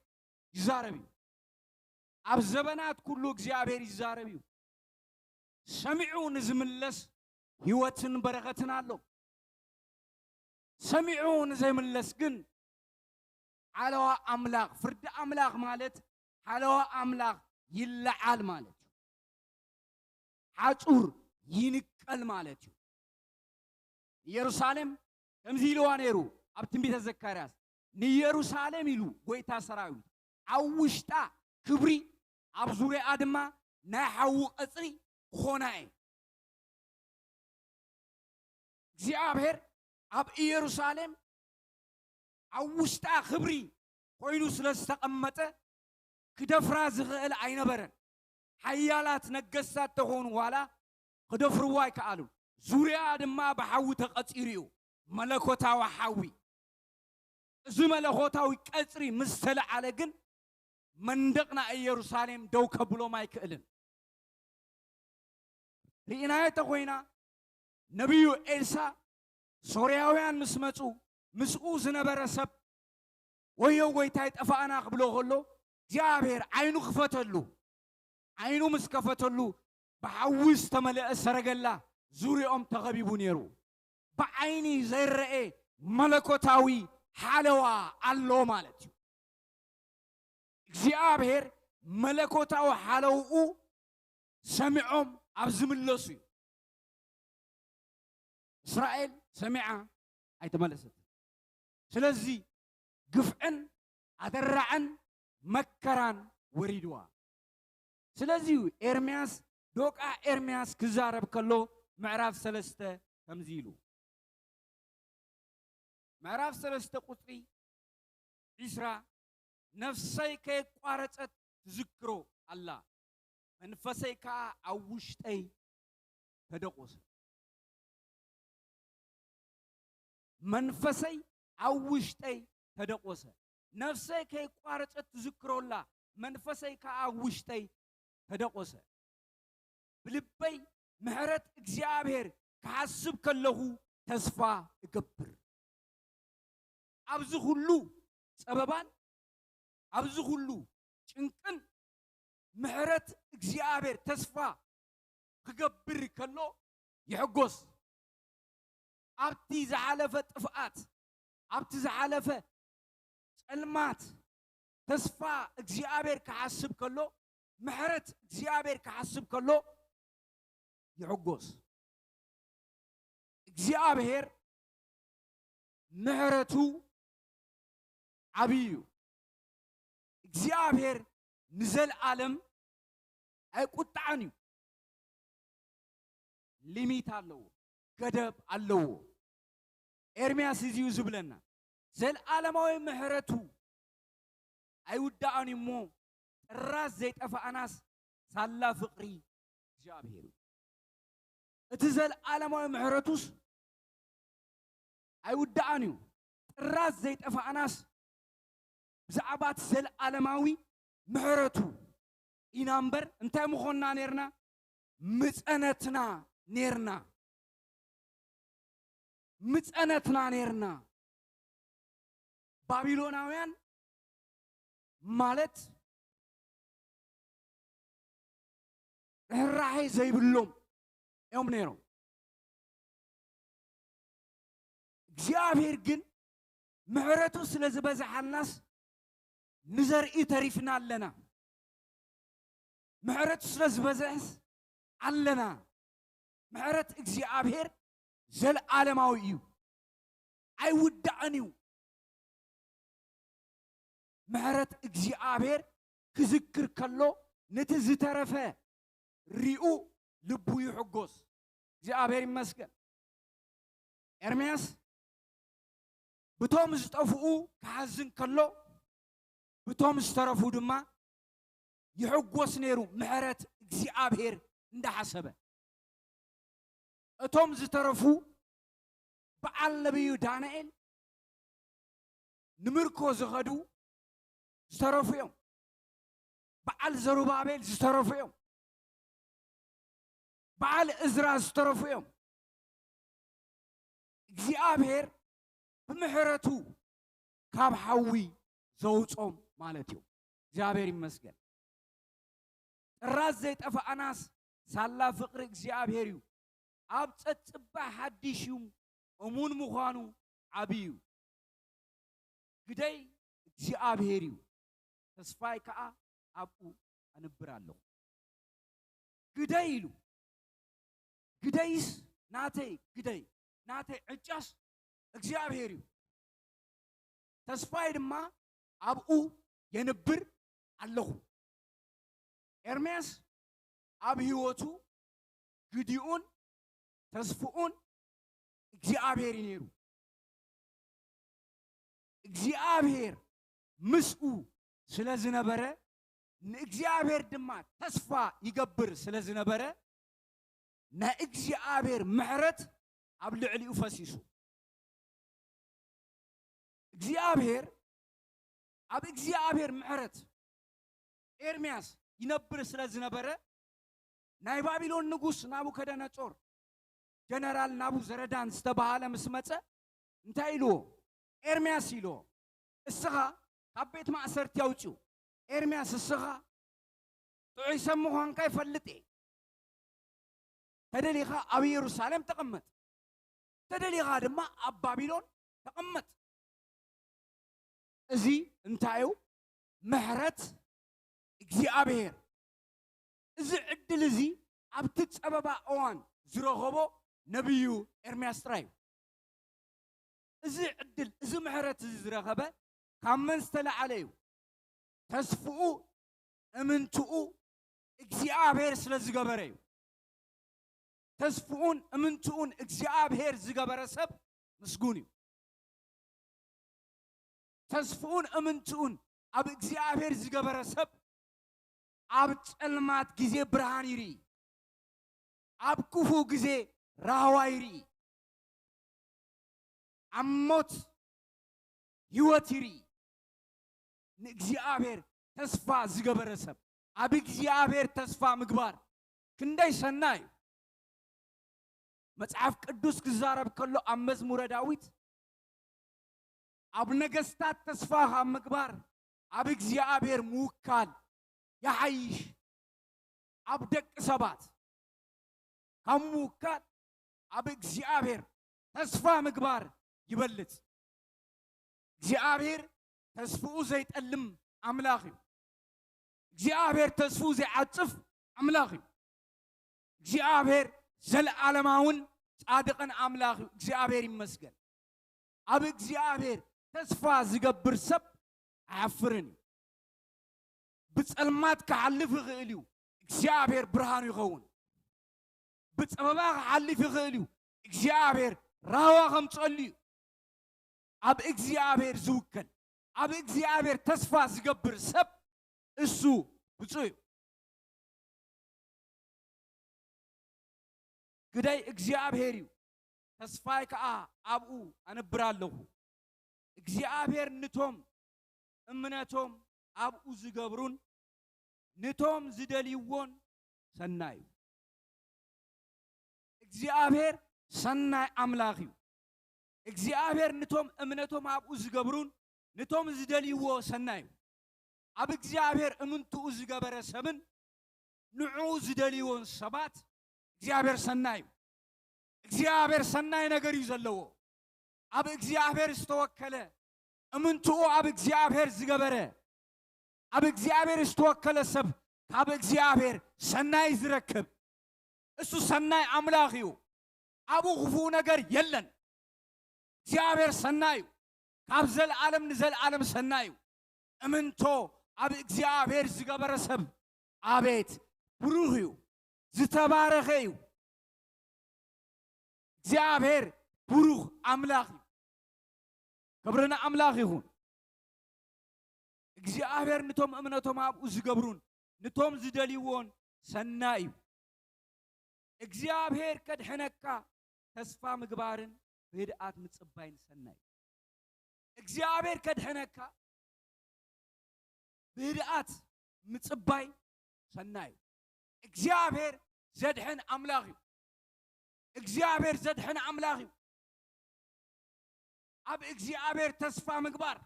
ይዛረብ እዩ። ኣብ ዘበናት ኩሉ እግዚኣብሔር ይዛረብ እዩ። ሰሚዑ ንዝምለስ ህይወትን በረኸትን ኣሎ። ሰሚዑ ንዘይምለስ ግን ሓለዋ ኣምላኽ፣ ፍርዲ ኣምላኽ ማለት ሓለዋ ኣምላኽ ይለዓል ማለት እዩ። ሓጹር ይንቀል ማለት እዩ። ኢየሩሳሌም ከምዚ ኢልዋ ነይሩ ኣብ ትንቢተ ዘካርያስ፣ "ንኢየሩሳሌም" ኢሉ ጎይታ ሰራዊት፣ "ኣብ ውሽጣ ክብሪ፣ ኣብ ዙርያኣ ድማ ናይ ሓዊ ቀጽሪ ክኾና እየ።" እግዚኣብሔር ኣብ ኢየሩሳሌም ኣብ ውሽጣ ክብሪ ኮይኑ ስለ ዝተቐመጠ ክደፍራ ዝኽእል ኣይነበረን። ሓያላት ነገስታት ተኾኑ ዋላ ክደፍርዎ ኣይከኣሉን። ዙርያኣ ድማ ብሓዊ ተቐጺሩ እዩ፣ መለኮታዊ ሓዊ። እዚ መለኮታዊ ቀጽሪ ምስ ተለዓለ ግን መንደቕ ናይ ኢየሩሳሌም ደው ከብሎም ኣይክእልን። ርኢናዮ እንተኾይና፣ ነቢዩ ኤልሳ ሶርያውያን ምስ መጹ፣ ምስኡ ዝነበረ ሰብ፣ "ወዮ ጐይታይ፣ ጠፋእና" ክብሎ ከሎ፣ እግዚኣብሔር ዓይኑ ክፈተሉ። ዓይኑ ምስ ከፈተሉ፣ ብሓዊ ዝተመልአ ሰረገላ ዙርያኦም ተኸቢቡ ነይሩ። ብዓይኒ ዘይረኤ መለኮታዊ ሓለዋ ኣሎ ማለት እዩ። እግዚኣብሔር መለኮታዊ ሓለውኡ ሰሚዖም ኣብ ዝምለሱ እዩ። እስራኤል ሰሚዓ ኣይተመለሰትን። ስለዚ ግፍዕን ኣደራዕን መከራን ወሪድዋ። ስለዚ እዩ ኤርምያስ፣ ዶቃ ኤርምያስ ክዛረብ ከሎ ምዕራፍ ሰለስተ ከምዚ ኢሉ፣ ምዕራፍ ሰለስተ ቁጽሪ ዒስራ፣ "ነፍሰይ ከየቋረጸት ትዝክሮ ኣላ፣ መንፈሰይ ከኣ ኣብ ውሽጠይ ተደቆሰ። መንፈሰይ ኣብ ውሽጠይ ተደቆሰ። ነፍሰይ ከየቋረጸት ትዝክሮ ኣላ፣ መንፈሰይ ከኣ ኣብ ውሽጠይ ተደቆሰ። ብልበይ ምሕረት እግዚኣብሔር ክሓስብ ከለኹ ተስፋ እገብር።" ኣብዚ ኩሉ ጸበባን ኣብዚ ኩሉ ጭንቅን ምሕረት እግዚኣብሔር ተስፋ ክገብር ከሎ ይሕጎስ። ኣብቲ ዝሓለፈ ጥፍኣት፣ ኣብቲ ዝሓለፈ ጸልማት ተስፋ እግዚኣብሔር ክሓስብ ከሎ፣ ምሕረት እግዚኣብሔር ክሓስብ ከሎ ይሕጎስ። እግዚኣብሔር ምሕረቱ ዓብዪ እዩ። እግዚኣብሔር ንዘለኣለም ኣይቁጣዕን እዩ። ሊሚት ኣለዎ፣ ገደብ ኣለዎ። ኤርምያስ እዚ እዩ ዝብለና፣ ዘለኣለማዊ ምሕረቱ ኣይውዳእን እዩ እሞ፣ ጥራዝ ዘይጠፋእናስ ሳላ ፍቕሪ እግዚኣብሔር እዩ። እቲ ዘለኣለማዊ ምሕረቱስ ኣይውዳእን እዩ። ጥራዝ ዘይጠፋእናስ ብዛዕባ እቲ ዘለኣለማዊ ምሕረቱ ኢና እምበር፣ እንታይ ምኾንና ኔርና? ምጸነትና ኔርና። ምጸነትና ኔርና። ባቢሎናውያን ማለት ርህራሄ ዘይብሎም እዮም ነይሮም። እግዚኣብሔር ግን ምሕረቱ ስለ ዝበዝሓልናስ ንዘርኢ ተሪፍና ኣለና። ምሕረቱ ስለ ዝበዝሕስ ኣለና። ምሕረት እግዚኣብሔር ዘለዓለማዊ እዩ፣ ኣይውዳእን እዩ። ምሕረት እግዚኣብሔር ክዝክር ከሎ ነቲ ዝተረፈ ሪኡ ልቡ ይሕጎስ። እግዚኣብሔር ይመስገን። ኤርምያስ ብቶም ዝጠፍኡ ክሓዝን ከሎ፣ ብቶም ዝተረፉ ድማ ይሕጎስ ነይሩ፣ ምሕረት እግዚኣብሔር እንዳሓሰበ። እቶም ዝተረፉ በዓል ነቢዩ ዳንኤል ንምርኮ ዝኸዱ ዝተረፉ እዮም። በዓል ዘሩባቤል ዝተረፉ እዮም። በዓል እዝራ ዝተረፉ እዮም። እግዚኣብሔር ብምሕረቱ ካብ ሓዊ ዘውጾም ማለት እዩ። እግዚኣብሔር ይመስገን። ጥራዝ ዘይጠፋእናስ ሳላ ፍቕሪ እግዚኣብሔር እዩ። ኣብ ጸጽባሕ ሓድሽ እዩ፣ እሙን ምዃኑ ዓቢ እዩ። ግደይ እግዚኣብሔር እዩ፣ ተስፋይ ከኣ ኣብኡ ኣንብር ኣለኹ። ግደይ ኢሉ፣ ግደይስ ናተይ ግደይ፣ ናተይ ዕጫስ እግዚኣብሔር እዩ፣ ተስፋይ ድማ ኣብኡ የንብር ኣለኹ። ኤርምያስ ኣብ ህይወቱ ግዲኡን ተስፍኡን እግዚኣብሔር እዩ ነይሩ። እግዚኣብሔር ምስኡ ስለ ዝነበረ፣ ንእግዚኣብሔር ድማ ተስፋ ይገብር ስለ ዝነበረ፣ ናይ እግዚኣብሔር ምሕረት ኣብ ልዕሊኡ ፈሲሱ። እግዚኣብሔር፣ ኣብ እግዚኣብሔር ምሕረት ኤርምያስ ይነብር ስለ ዝነበረ፣ ናይ ባቢሎን ንጉስ ናቡከደነጾር ጀነራል ናቡዘረዳን ዝተባሃለ ምስ መጸ እንታይ ኢልዎ? ኤርምያስ ኢልዎ፣ እስኻ ካብ ቤት ማእሰርቲ ኣውጽኡ። ኤርምያስ እስኻ ጥዑይ ሰብ ምዃንካ ይፈልጥ እየ። ተደሊኻ ኣብ ኢየሩሳሌም ተቐመጥ፣ ተደሊኻ ድማ ኣብ ባቢሎን ተቐመጥ። እዚ እንታይ እዩ? ምሕረት እግዚኣብሔር። እዚ ዕድል እዚ ኣብቲ ጸበባ እዋን ዝረኸቦ ነቢዩ ኤርምያስ ጥራይ እዩ። እዚ ዕድል፣ እዚ ምሕረት እዚ ዝረኸበ ካብ መን ዝተለዓለ እዩ? ተስፍኡ፣ እምንትኡ እግዚኣብሔር ስለ ዝገበረ እዩ። ተስፍኡን እምንትኡን እግዚኣብሔር ዝገበረ ሰብ ምስጉን እዩ። ተስፍኡን እምንትኡን ኣብ እግዚኣብሔር ዝገበረ ሰብ ኣብ ጸልማት ግዜ ብርሃን ይርኢ፣ ኣብ ክፉእ ግዜ ራህዋ ይርኢ፣ ኣብ ሞት ህይወት ይርኢ። ንእግዚኣብሔር ተስፋ ዝገበረ ሰብ፣ ኣብ እግዚኣብሔር ተስፋ ምግባር ክንደይ ሰናይ እዩ። መጽሓፍ ቅዱስ ክዛረብ ከሎ ኣብ መዝሙረ ዳዊት ኣብ ነገስታት ተስፋ ካብ ምግባር ኣብ እግዚኣብሔር ምውካል ይሓይሽ። ኣብ ደቂ ሰባት ካብ ምውካል ኣብ እግዚኣብሔር ተስፋ ምግባር ይበልጽ። እግዚኣብሔር ተስፍኡ ዘይጠልም ኣምላኽ እዩ። እግዚኣብሔር ተስፍኡ ዘይዓጽፍ ኣምላኽ እዩ። እግዚኣብሔር ዘለዓለማውን ጻድቕን ኣምላኽ እዩ። እግዚኣብሔር ይመስገን። ኣብ እግዚኣብሔር ተስፋ ዝገብር ሰብ ኣይሓፍርን እዩ። ብጸልማት ክሓልፍ ይኽእል እዩ፣ እግዚኣብሔር ብርሃኑ ይኸውን። ብጸበባ ክሓልፍ ይኽእል እዩ፣ እግዚኣብሔር ራህዋ ከምጽአሉ እዩ። ኣብ እግዚኣብሔር ዝውከል፣ ኣብ እግዚኣብሔር ተስፋ ዝገብር ሰብ እሱ ብፁዕ እዩ። ግደይ እግዚኣብሔር እዩ፣ ተስፋይ ከኣ ኣብኡ ኣነብር ኣለኹ። እግዚኣብሔር ንቶም እምነቶም ኣብኡ ዝገብሩን ንቶም ዝደልይዎን ሰናይ እዩ። እግዚኣብሔር ሰናይ ኣምላኽ እዩ። እግዚኣብሔር ንቶም እምነቶም ኣብኡ ዝገብሩን ንቶም ዝደልይዎ ሰናይ እዩ። ኣብ እግዚኣብሔር እምንትኡ ዝገበረ ሰብን ንዕኡ ዝደልይዎን ሰባት እግዚኣብሔር ሰናይ እዩ። እግዚኣብሔር ሰናይ ነገር እዩ ዘለዎ። ኣብ እግዚኣብሔር ዝተወከለ፣ እምንትኡ ኣብ እግዚኣብሔር ዝገበረ፣ ኣብ እግዚኣብሔር ዝተወከለ ሰብ ካብ እግዚኣብሔር ሰናይ ዝረክብ፣ እሱ ሰናይ ኣምላኽ እዩ። ኣብኡ ክፉእ ነገር የለን። እግዚኣብሔር ሰናይ እዩ። ካብ ዘለዓለም ንዘለዓለም ሰናይ እዩ። እምንቶ ኣብ እግዚኣብሔር ዝገበረ ሰብ ኣቤት ብሩኽ እዩ፣ ዝተባረኸ እዩ። እግዚኣብሔር ብሩኽ ኣምላኽ እዩ። ክብሪ ንኣምላኽ ይኹን። እግዚኣብሔር ንቶም እምነቶም ኣብኡ ዝገብሩን ንቶም ዝደልይዎን ሰናይ እዩ። እግዚኣብሔር ከድሕነካ ተስፋ ምግባርን ብህድኣት ምጽባይን ሰናይ እዩ። እግዚኣብሔር ከድሕነካ ብህድኣት ምጽባይ ሰናይ እዩ። እግዚኣብሔር ዘድሕን ኣምላኽ እዩ። እግዚኣብሔር ዘድሕን ኣምላኽ እዩ። ኣብ እግዚኣብሔር ተስፋ ምግባር፣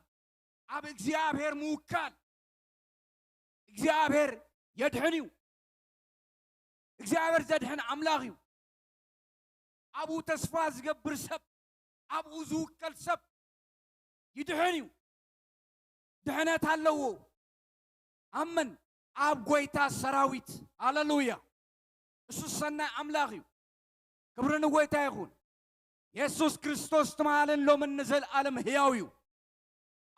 ኣብ እግዚኣብሔር ምውካል፣ እግዚኣብሔር የድሕን እዩ። እግዚኣብሔር ዘድሕን ኣምላኽ እዩ። ኣብኡ ተስፋ ዝገብር ሰብ፣ ኣብኡ ዝውከል ሰብ ይድሕን እዩ። ድሕነት ኣለዎ። ኣመን። ኣብ ጎይታ ሰራዊት። ሃሌሉያ። እሱ ሰናይ ኣምላኽ እዩ። ክብሪ ንጎይታ ይኹን። የሱስ ክርስቶስ ትማልን ሎምን ንዘለኣለም ህያው እዩ።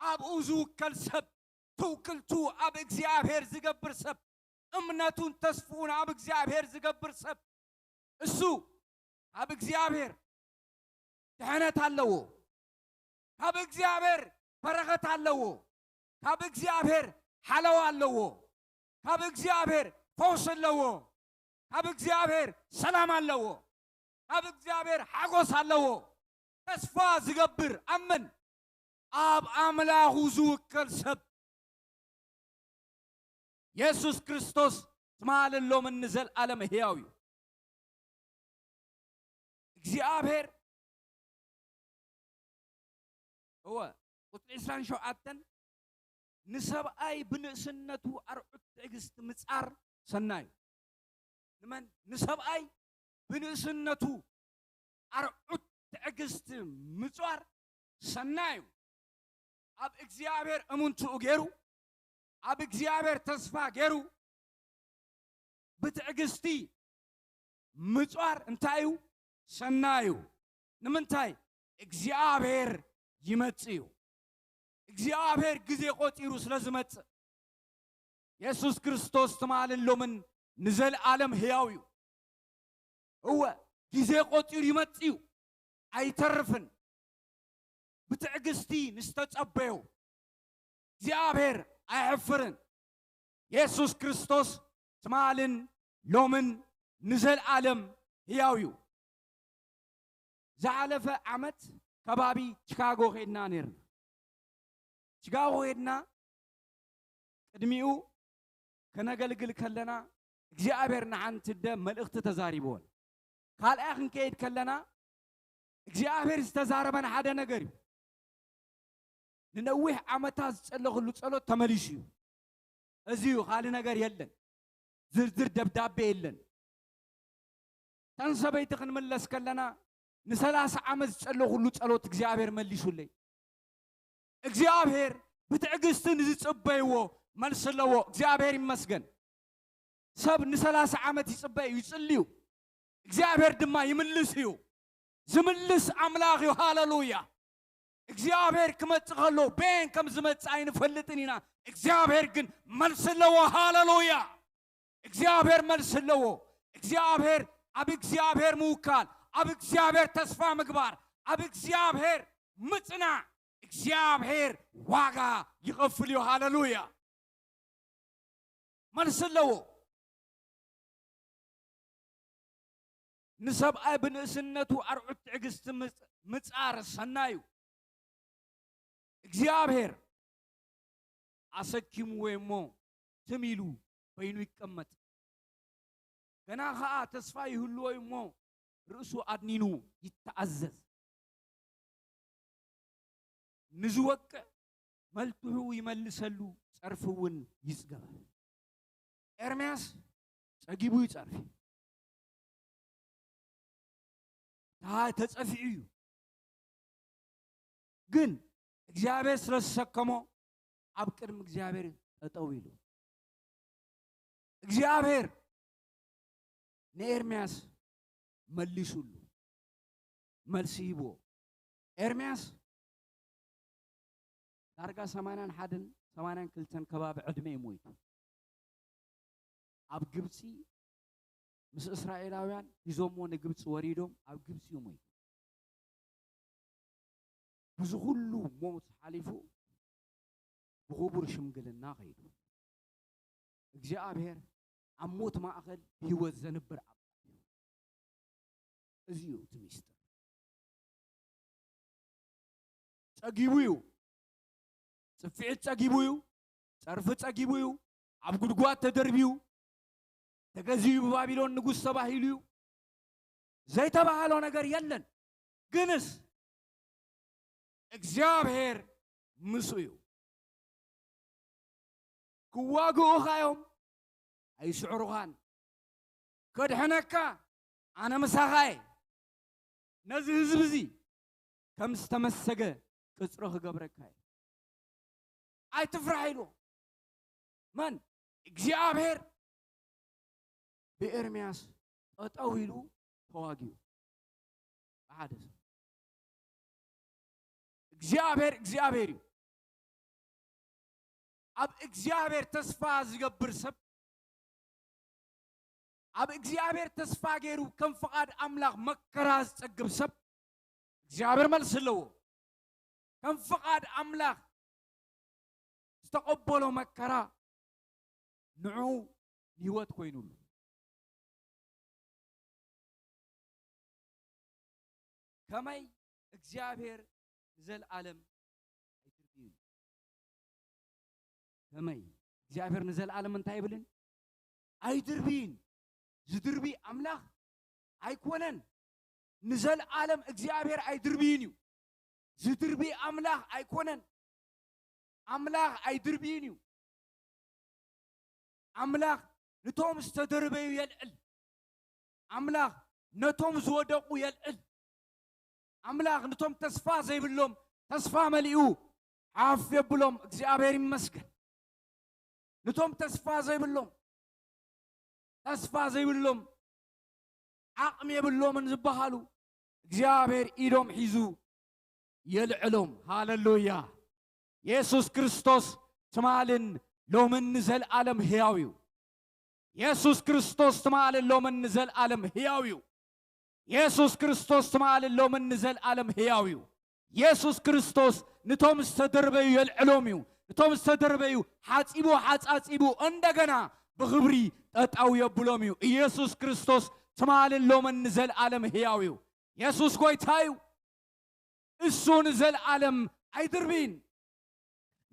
ኣብኡ ዝውከል ሰብ፣ ትውክልቱ ኣብ እግዚኣብሔር ዝገብር ሰብ፣ እምነቱን ተስፍኡን ኣብ እግዚኣብሔር ዝገብር ሰብ፣ እሱ ኣብ እግዚኣብሔር ድሕነት ኣለዎ። ካብ እግዚኣብሔር በረኸት ኣለዎ። ካብ እግዚኣብሔር ሓለዋ ኣለዎ። ካብ እግዚኣብሔር ፈውሲ ኣለዎ። ካብ እግዚኣብሔር ሰላም ኣለዎ። ካብ እግዚኣብሔር ሓጎስ ኣለዎ። ተስፋ ዝገብር ኣመን፣ ኣብ ኣምላኹ ዝውከል ሰብ፣ የሱስ ክርስቶስ ትማልን ሎምን ንዘለኣለም ህያው እዩ። እግዚኣብሔር እወ ቁፅሪ ዕስራን ሸውዓተን ንሰብኣይ ብንእስነቱ ኣርዑት ትዕግስቲ ምፃር ሰናዩ። ንመን ንሰብኣይ ብንእስነቱ ኣርዑት ትዕግስቲ ምፃር ሰናዩ። ኣብ እግዚኣብሔር እምንትኡ ገይሩ ኣብ እግዚኣብሔር ተስፋ ገይሩ ብትዕግስቲ ምፅዋር እንታይ እዩ? ሰናዩ። ንምንታይ? እግዚኣብሔር ይመጽእ እዩ። እግዚኣብሔር ግዜ ቆጺሩ ስለ ዝመጽእ። የሱስ ክርስቶስ ትማልን ሎምን ንዘለኣለም ህያው እዩ። እወ ግዜ ቆጺሩ ይመጽእ እዩ። ኣይተርፍን። ብትዕግስቲ ንዝተጸበዮ እግዚኣብሔር ኣየሕፍርን። የሱስ ክርስቶስ ትማልን ሎምን ንዘለኣለም ህያው እዩ። ዝሓለፈ ዓመት ከባቢ ቺካጎ ኸድና ነርና። ቺካጎ ኸድና ቅድሚኡ ከነገልግል ከለና እግዚኣብሔር ንሓንቲ ኣደ መልእኽቲ ተዛሪብወን። ካልኣይ ክንከይድ ከለና እግዚኣብሔር ዝተዛረበን ሓደ ነገር እዩ። ንነዊሕ ዓመታት ዝጸለኹሉ ጸሎት ተመሊሱ እዩ። እዚ እዩ፣ ካልእ ነገር የለን። ዝርዝር ደብዳቤ የለን። ተን ሰበይቲ ክንምለስ ከለና ንሰላሳ ዓመት ዝጸለኹሉ ጸሎት እግዚኣብሔር መሊሱለይ። እግዚኣብሔር ብትዕግስቲ ንዝጽበይዎ መልሲ ኣለዎ። እግዚኣብሔር ይመስገን። ሰብ ንሰላሳ ዓመት ይጽበ እዩ፣ ይጽልዩ፣ እግዚኣብሔር ድማ ይምልስ እዩ። ዝምልስ ኣምላኽ እዩ። ሃለሉያ። እግዚኣብሔር ክመጽእ ከሎ በየን ከም ዝመጽእ ኣይንፈልጥን ኢና። እግዚኣብሔር ግን መልሲ ኣለዎ። ሃለሉያ። እግዚኣብሔር መልሲ ኣለዎ። እግዚኣብሔር ኣብ እግዚኣብሔር ምውካል፣ ኣብ እግዚኣብሔር ተስፋ ምግባር፣ ኣብ እግዚኣብሔር ምጽናዕ እግዚኣብሔር ዋጋ ይኸፍል እዩ። ሃለሉያ። መልሲ ኣለዎ። ንሰብኣይ ብንእስነቱ ኣርዑት ትዕግስቲ ምጽ- ምጻር ሰናዩ። እግዚኣብሔር ኣሰኪምዎ እሞ ትም ኢሉ በይኑ ይቀመጥ። ገና ኸኣ ተስፋ ይህልዎ እሞ ርእሱ ኣድኒኑ ይተኣዘዝ። ንዝወቅዕ መልትሑ ይመልሰሉ፣ ጸርፊ እውን ይጽገበ። ኤርምያስ ጸጊቡ እዩ ጸርፊ። ታ- ተጸፊዑ እዩ። ግን እግዚኣብሔር ስለ ዝሰከሞ ኣብ ቅድሚ እግዚኣብሔር ጠጠው ኢሉ። እግዚኣብሔር ንኤርምያስ መሊሱሉ፣ መልሲ ሂብዎ። ኤርምያስ ዳርጋ ሰማንያን ሓደን ሰማንያን ክልተን ከባቢ ዕድመ እዩ ሞይቱ። ኣብ ግብፂ ምስ እስራኤላውያን ሒዞምዎ ንግብፂ ወሪዶም ኣብ ግብፂ እዩ ሞይቱ። ብዙ ኩሉ ሞት ሓሊፉ ብኽቡር ሽምግልና ኸይዱ። እግዚኣብሔር ኣብ ሞት ማእኸል ብህይወት ዘንብር ኣምላኽ እዩ። እዚ እዩ እቲ ሚስጥር። ጸጊቡ እዩ። ጽፍዒት ጸጊቡ እዩ። ጸርፊ ጸጊቡ እዩ። ኣብ ጉድጓድ ተደርብዩ፣ ተገዚኡ ብባቢሎን ንጉስ ተባሂሉ እዩ። ዘይተባህሎ ነገር የለን። ግንስ እግዚኣብሔር ምስኡ እዩ። ክዋግኡኻ እዮም፣ ኣይስዕሩኻን። ከድሕነካ ኣነ ምሳኻ እየ። ነዚ ህዝቢ እዚ ከም ዝተመሰገ ቅጽሮ ክገብረካ እየ። ኣይትፍራሕ ኢሉ። መን? እግዚኣብሔር ብኤርምያስ ጠጠው ኢሉ ተዋጊኡ። ብሓደ ሰብ። እግዚኣብሔር እግዚኣብሔር እዩ። ኣብ እግዚኣብሔር ተስፋ ዝገብር ሰብ፣ ኣብ እግዚኣብሔር ተስፋ ገይሩ ከም ፍቓድ ኣምላኽ መከራ ዝጸግብ ሰብ እግዚኣብሔር መልሲ ኣለዎ። ከም ፍቓድ ኣምላኽ ዝተቐበሎ መከራ ንዕኡ ንህይወት ኮይኑሉ። ከመይ እግዚኣብሔር ንዘለኣለም ኣይድርብይን? ከመይ እግዚኣብሔር ንዘለኣለም እንታይ ይብልን? ኣይድርብይን። ዝድርቢ ኣምላኽ ኣይኮነን። ንዘለኣለም እግዚኣብሔር ኣይድርብይን እዩ። ዝድርቢ ኣምላኽ ኣይኮነን። ኣምላኽ ኣይድርብይን እዩ። ኣምላኽ ንቶም ዝተደርበዩ የልዕል። ኣምላኽ ነቶም ዝወደቑ የልዕል። ኣምላኽ ንቶም ተስፋ ዘይብሎም ተስፋ መሊኡ ሓፍ የብሎም። እግዚኣብሔር ይመስገን። ንቶም ተስፋ ዘይብሎም፣ ተስፋ ዘይብሎም፣ ዓቕሚ የብሎምን ዝበሃሉ እግዚኣብሔር ኢዶም ሒዙ የልዕሎም። ሃሌሉያ! የሱስ ክርስቶስ ትማልን ሎምን ንዘለኣለም ህያው እዩ። የሱስ ክርስቶስ ትማልን ሎምን ንዘለኣለም ህያው እዩ። የሱስ ክርስቶስ ትማልን ሎምን ንዘለኣለም ህያው እዩ። የሱስ ክርስቶስ ንቶም ዝተደርበዩ የልዕሎም እዩ። ንቶም ዝተደርበዩ ሓጺቡ ሓጻጺቡ እንደገና ብኽብሪ ጠጣው የብሎም እዩ። ኢየሱስ ክርስቶስ ትማልን ሎምን ንዘለኣለም ህያው እዩ። የሱስ ጎይታ እዩ። እሱ ንዘለኣለም ኣይድርብይን።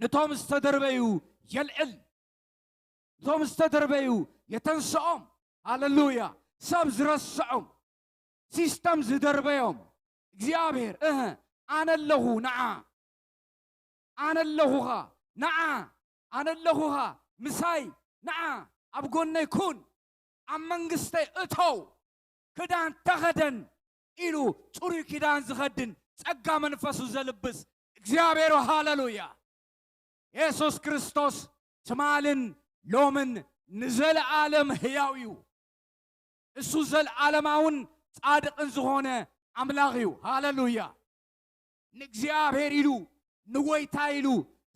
ንቶም ዝተደርበዩ የልዕል። እቶም ዝተደርበዩ የተንስኦም። ሃሌሉያ! ሰብ ዝረስዖም፣ ሲስተም ዝደርበዮም እግዚኣብሔር፣ እህ፣ ኣነ ኣለኹ ንዓ፣ ኣነ ኣለኹኻ ንዓ፣ ኣነ ኣለኹኻ ምሳይ፣ ንዓ ኣብ ጎነይ ኩን፣ ኣብ መንግስተይ እተው፣ ክዳን ተኸደን ኢሉ ጽሩይ ኪዳን ዝኸድን ጸጋ መንፈሱ ዘልብስ እግዚኣብሔር፣ ሃሌሉያ! የሱስ ክርስቶስ ትማልን ሎምን ንዘለኣለም ህያው እዩ። እሱ ዘለኣለማውን ጻድቕን ዝኾነ ኣምላኽ እዩ። ሃሌሉያ! ንእግዚኣብሔር ኢሉ፣ ንጎይታ ኢሉ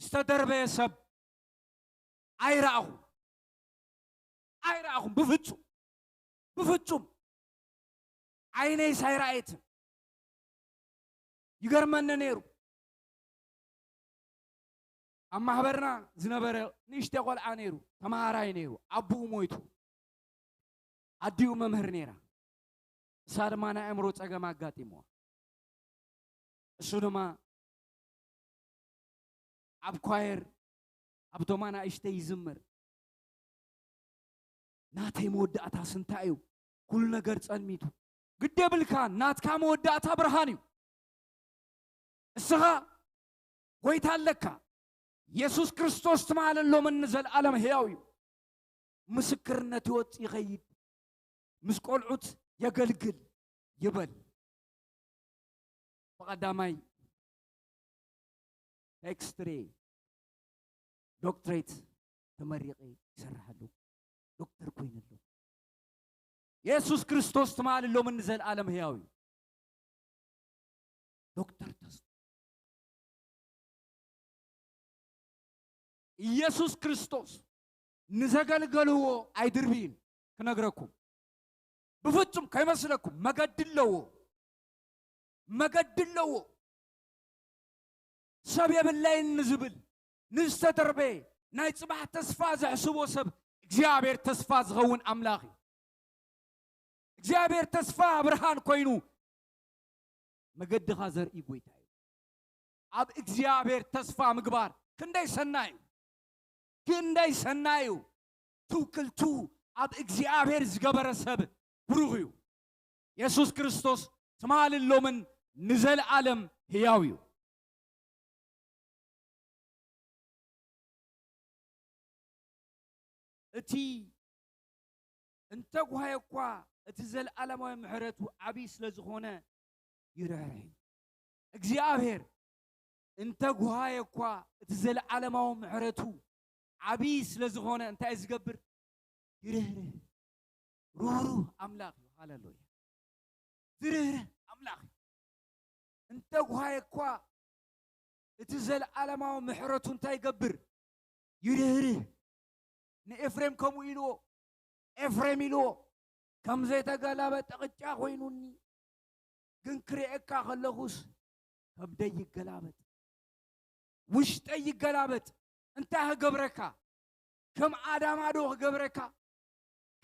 ዝተደርበየ ሰብ ኣይረኣኹ፣ ኣይረኣኹም ብፍጹም፣ ብፍጹም ዓይነይስ ኣይረኣየትን። ይገርመኒ ነይሩ። ኣብ ማሕበርና ዝነበረ ንእሽተይ ቆልዓ ነይሩ፣ ተምሃራይ ነይሩ፣ ኣቡኡ ሞይቱ፣ ኣዲኡ መምህር ነይራ። እሳ ድማ ናይ ኣእምሮ ጸገም ኣጋጢምዋ። እሱ ድማ ኣብ ኳየር ኣብ ዶማ ንእሽተይ ይዝምር። ናተይ መወዳእታስ እንታይ እዩ? ኩሉ ነገር ጸልሚቱ። ግድ የብልካ፣ ናትካ መወዳእታ ብርሃን እዩ። እስኻ ጎይታ ኣለካ። የሱስ ክርስቶስ ትማልን ሎምን ንዘለኣለም ሕያው እዩ። ምስክርነት ይወጽእ ይኸይድ፣ ምስ ቆልዑት የገልግል ይበል። ብቐዳማይ ኤክስትሬ ዶክትሬት ተመሪቐ ይሰርሕ ኣለኹ፣ ዶክተር ኮይነ ኣለኹ። የሱስ ክርስቶስ ትማልን ሎምን ንዘለኣለም ሕያው እዩ። ዶክተር ተስፋ ኢየሱስ ክርስቶስ ንዘገልገልዎ ኣይድርብይን። ክነግረኩም ብፍጹም ከይመስለኩም፣ መገዲ ኣለዎ፣ መገዲ ኣለዎ። ሰብ የብለይን ንዝብል፣ ንዝተደርበየ፣ ናይ ጽባሕ ተስፋ ዘሕስቦ ሰብ እግዚኣብሔር ተስፋ ዝኸውን ኣምላኽ እዩ። እግዚኣብሔር ተስፋ ብርሃን ኮይኑ መገድኻ ዘርኢ ጎይታ እዩ። ኣብ እግዚኣብሔር ተስፋ ምግባር ክንደይ ሰናይ እዩ፣ ክንደይ ሰናይ እዩ። ትውክልቱ ኣብ እግዚኣብሔር ዝገበረ ሰብ ብሩኽ እዩ። የሱስ ክርስቶስ ትማልን ሎምን ንዘለኣለም ሕያው እዩ። እቲ እንተጓሃየ እኳ እቲ ዘለኣለማዊ ምሕረቱ ዓብዪ ስለ ዝኾነ ይርህርህ እዩ። እግዚኣብሔር እንተጓሃየ እኳ እቲ ዘለኣለማዊ ምሕረቱ ዓብዪ ስለ ዝኾነ እንታይ እዩ ዝገብር? ይርህርህ። ርህሩህ ኣምላኽ እዩ። ሃሌሉያ። ዝርህርህ ኣምላኽ እዩ። እንተጓሃየ እኳ እቲ ዘለኣለማዊ ምሕረቱ እንታይ ይገብር? ይርህርህ። ንኤፍሬም ከምኡ ኢልዎ፣ ኤፍሬም ኢልዎ፣ ከም ዘይተገላበጠ ቅጫ ኮይኑኒ፣ ግን ክርእየካ ከለኹስ ከብደይ ይገላበጥ፣ ውሽጠይ ይገላበጥ። እንታይ ክገብረካ? ከም ኣዳማ ዶ ክገብረካ?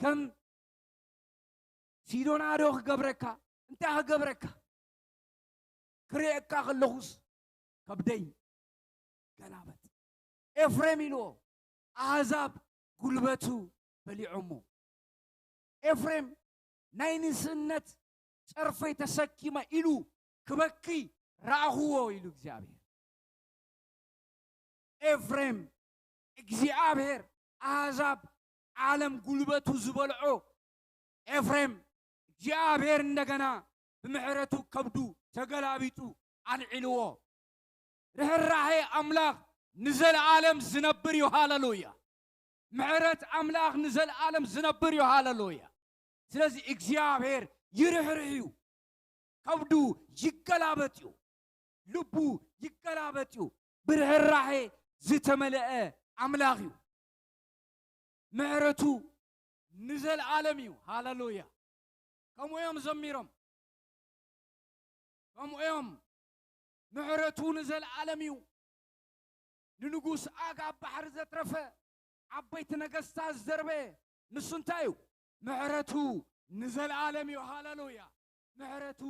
ከም ሲዶና ዶ ክገብረካ? እንታይ ክገብረካ? ክርእየካ ከለኹስ ከብደይ ገላበጥ። ኤፍሬም ኢልዎ፣ ኣህዛብ ጉልበቱ በሊዖሞ። ኤፍሬም ናይ ንስነት ጸርፈይ ተሰኪመ ኢሉ ክበኪ ረኣኹዎ ኢሉ እግዚኣብሔር። ኤፍሬም እግዚኣብሔር ኣህዛብ ዓለም ጉልበቱ ዝበልዖ ኤፍሬም እግዚኣብሔር እንደገና ብምሕረቱ ከብዱ ተገላቢጡ ኣልዒልዎ። ርሕራሄ ኣምላኽ ንዘለዓለም ዝነብር እዩ። ሃለሉያ። ምሕረት ኣምላኽ ንዘለዓለም ዝነብር እዩ። ሃለሉያ። ስለዚ እግዚኣብሔር ይርሕርሕ እዩ። ከብዱ ይገላበጥ እዩ። ልቡ ይገላበጥ እዩ። ብርሕራሄ ዝተመልአ ኣምላኽ እዩ። ምሕረቱ ንዘለዓለም እዩ። ሃለሉያ። ከምኡ እዮም ዘሚሮም። ከምኡ እዮም። ምሕረቱ ንዘለዓለም እዩ። ንንጉስ ኣጋብ ባሕሪ ዘትረፈ፣ ዓበይቲ ነገስታት ዝደርበ፣ ንሱ እንታይ እዩ? ምሕረቱ ንዘለዓለም እዩ። ሃለሉያ። ምሕረቱ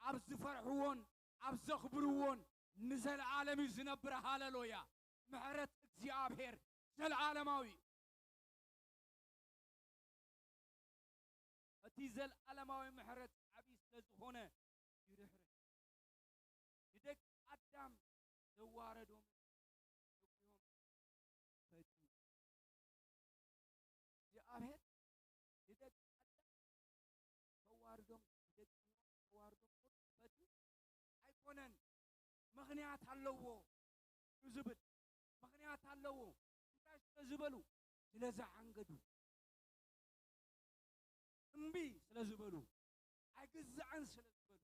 ኣብ ዝፈርሕዎን ኣብ ዘኽብርዎን ንዘለዓለም እዩ ዝነብር። ሃለሉያ። ምሕረት እግዚኣብሔር ዘለዓለማዊ እዩ። እቲ ዘለዓለማዊ ምሕረት ዓብዪ ስለ ዝኾነ ይርሕርሕ። ንደቂ ኣዳም ዘዋረዶም ፈትዩ። እግዚኣብሔር ንደቂ ኣዳም ከዋርዶም፣ ንደቂ ሄዋን ከዋርዶም ፈትዩ ኣይኮነን። ምኽንያት ኣለዎ እዩ ዝብል። ምኽንያት ኣለዎ። እንታይ ስለ ዝበሉ? ስለ ዝዓንገዱ። እምቢ ስለ ዝበሉ። ኣይግዛዕን ስለ ዝበሉ።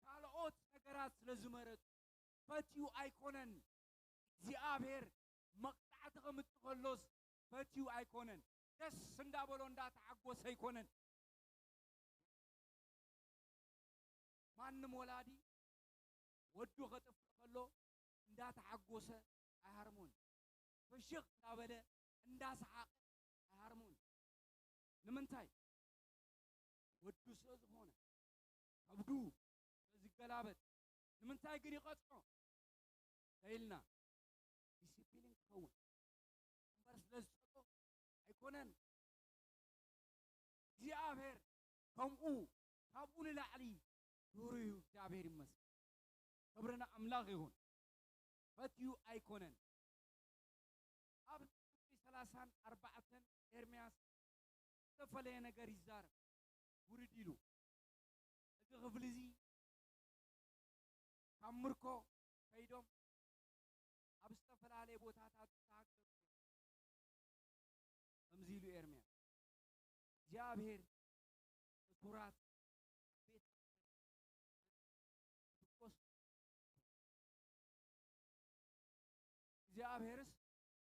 ካልኦት ነገራት ስለ ዝመረጹ። ፈትዩ ኣይኮነን። እግዚኣብሔር መቕጻዕቲ ከምጽእ ከሎስ ፈትዩ ኣይኮነን። ደስ እንዳበሎ እንዳተሓጎሰ ኣይኮነን። ማንም ወላዲ ወዱ ከጥፍእ ከሎ እንዳተሓጎሰ ኣይሃርሞን። ፍሽኽ እንዳበለ እንዳሰሓቐ ኣይሃርሞን። ንምንታይ? ወዱ ስለ ዝኾነ፣ ከብዱ ስለ ዝገላበጥ። ንምንታይ ግን ይቐጽዖ? ተይልና ዲሲፕሊን ክኸውን እምበር ስለ ዝጸልኦ ኣይኮነን። እግዚኣብሔር ከምኡ ካብኡ ንላዕሊ ዱር እዩ። እግዚኣብሔር ይመስገን። ክብሪ ንኣምላኽ ይኹን። ፈትዩ ኣይኮነን። ኣብ ክፍሊ ሰላሳን ኣርባዕተን ኤርምያስ ዝተፈለየ ነገር ይዛረብ። ውርድ ኢሉ። እዚ ክፍሊ እዚ ካብ ምርኮ ከይዶም ኣብ ዝተፈላለየ ቦታታት ዝተሃገሩ። ከምዚ ኢሉ ኤርምያስ፣ እግዚኣብሔር እሱራት ቤት ድቆስ። እግዚኣብሔርስ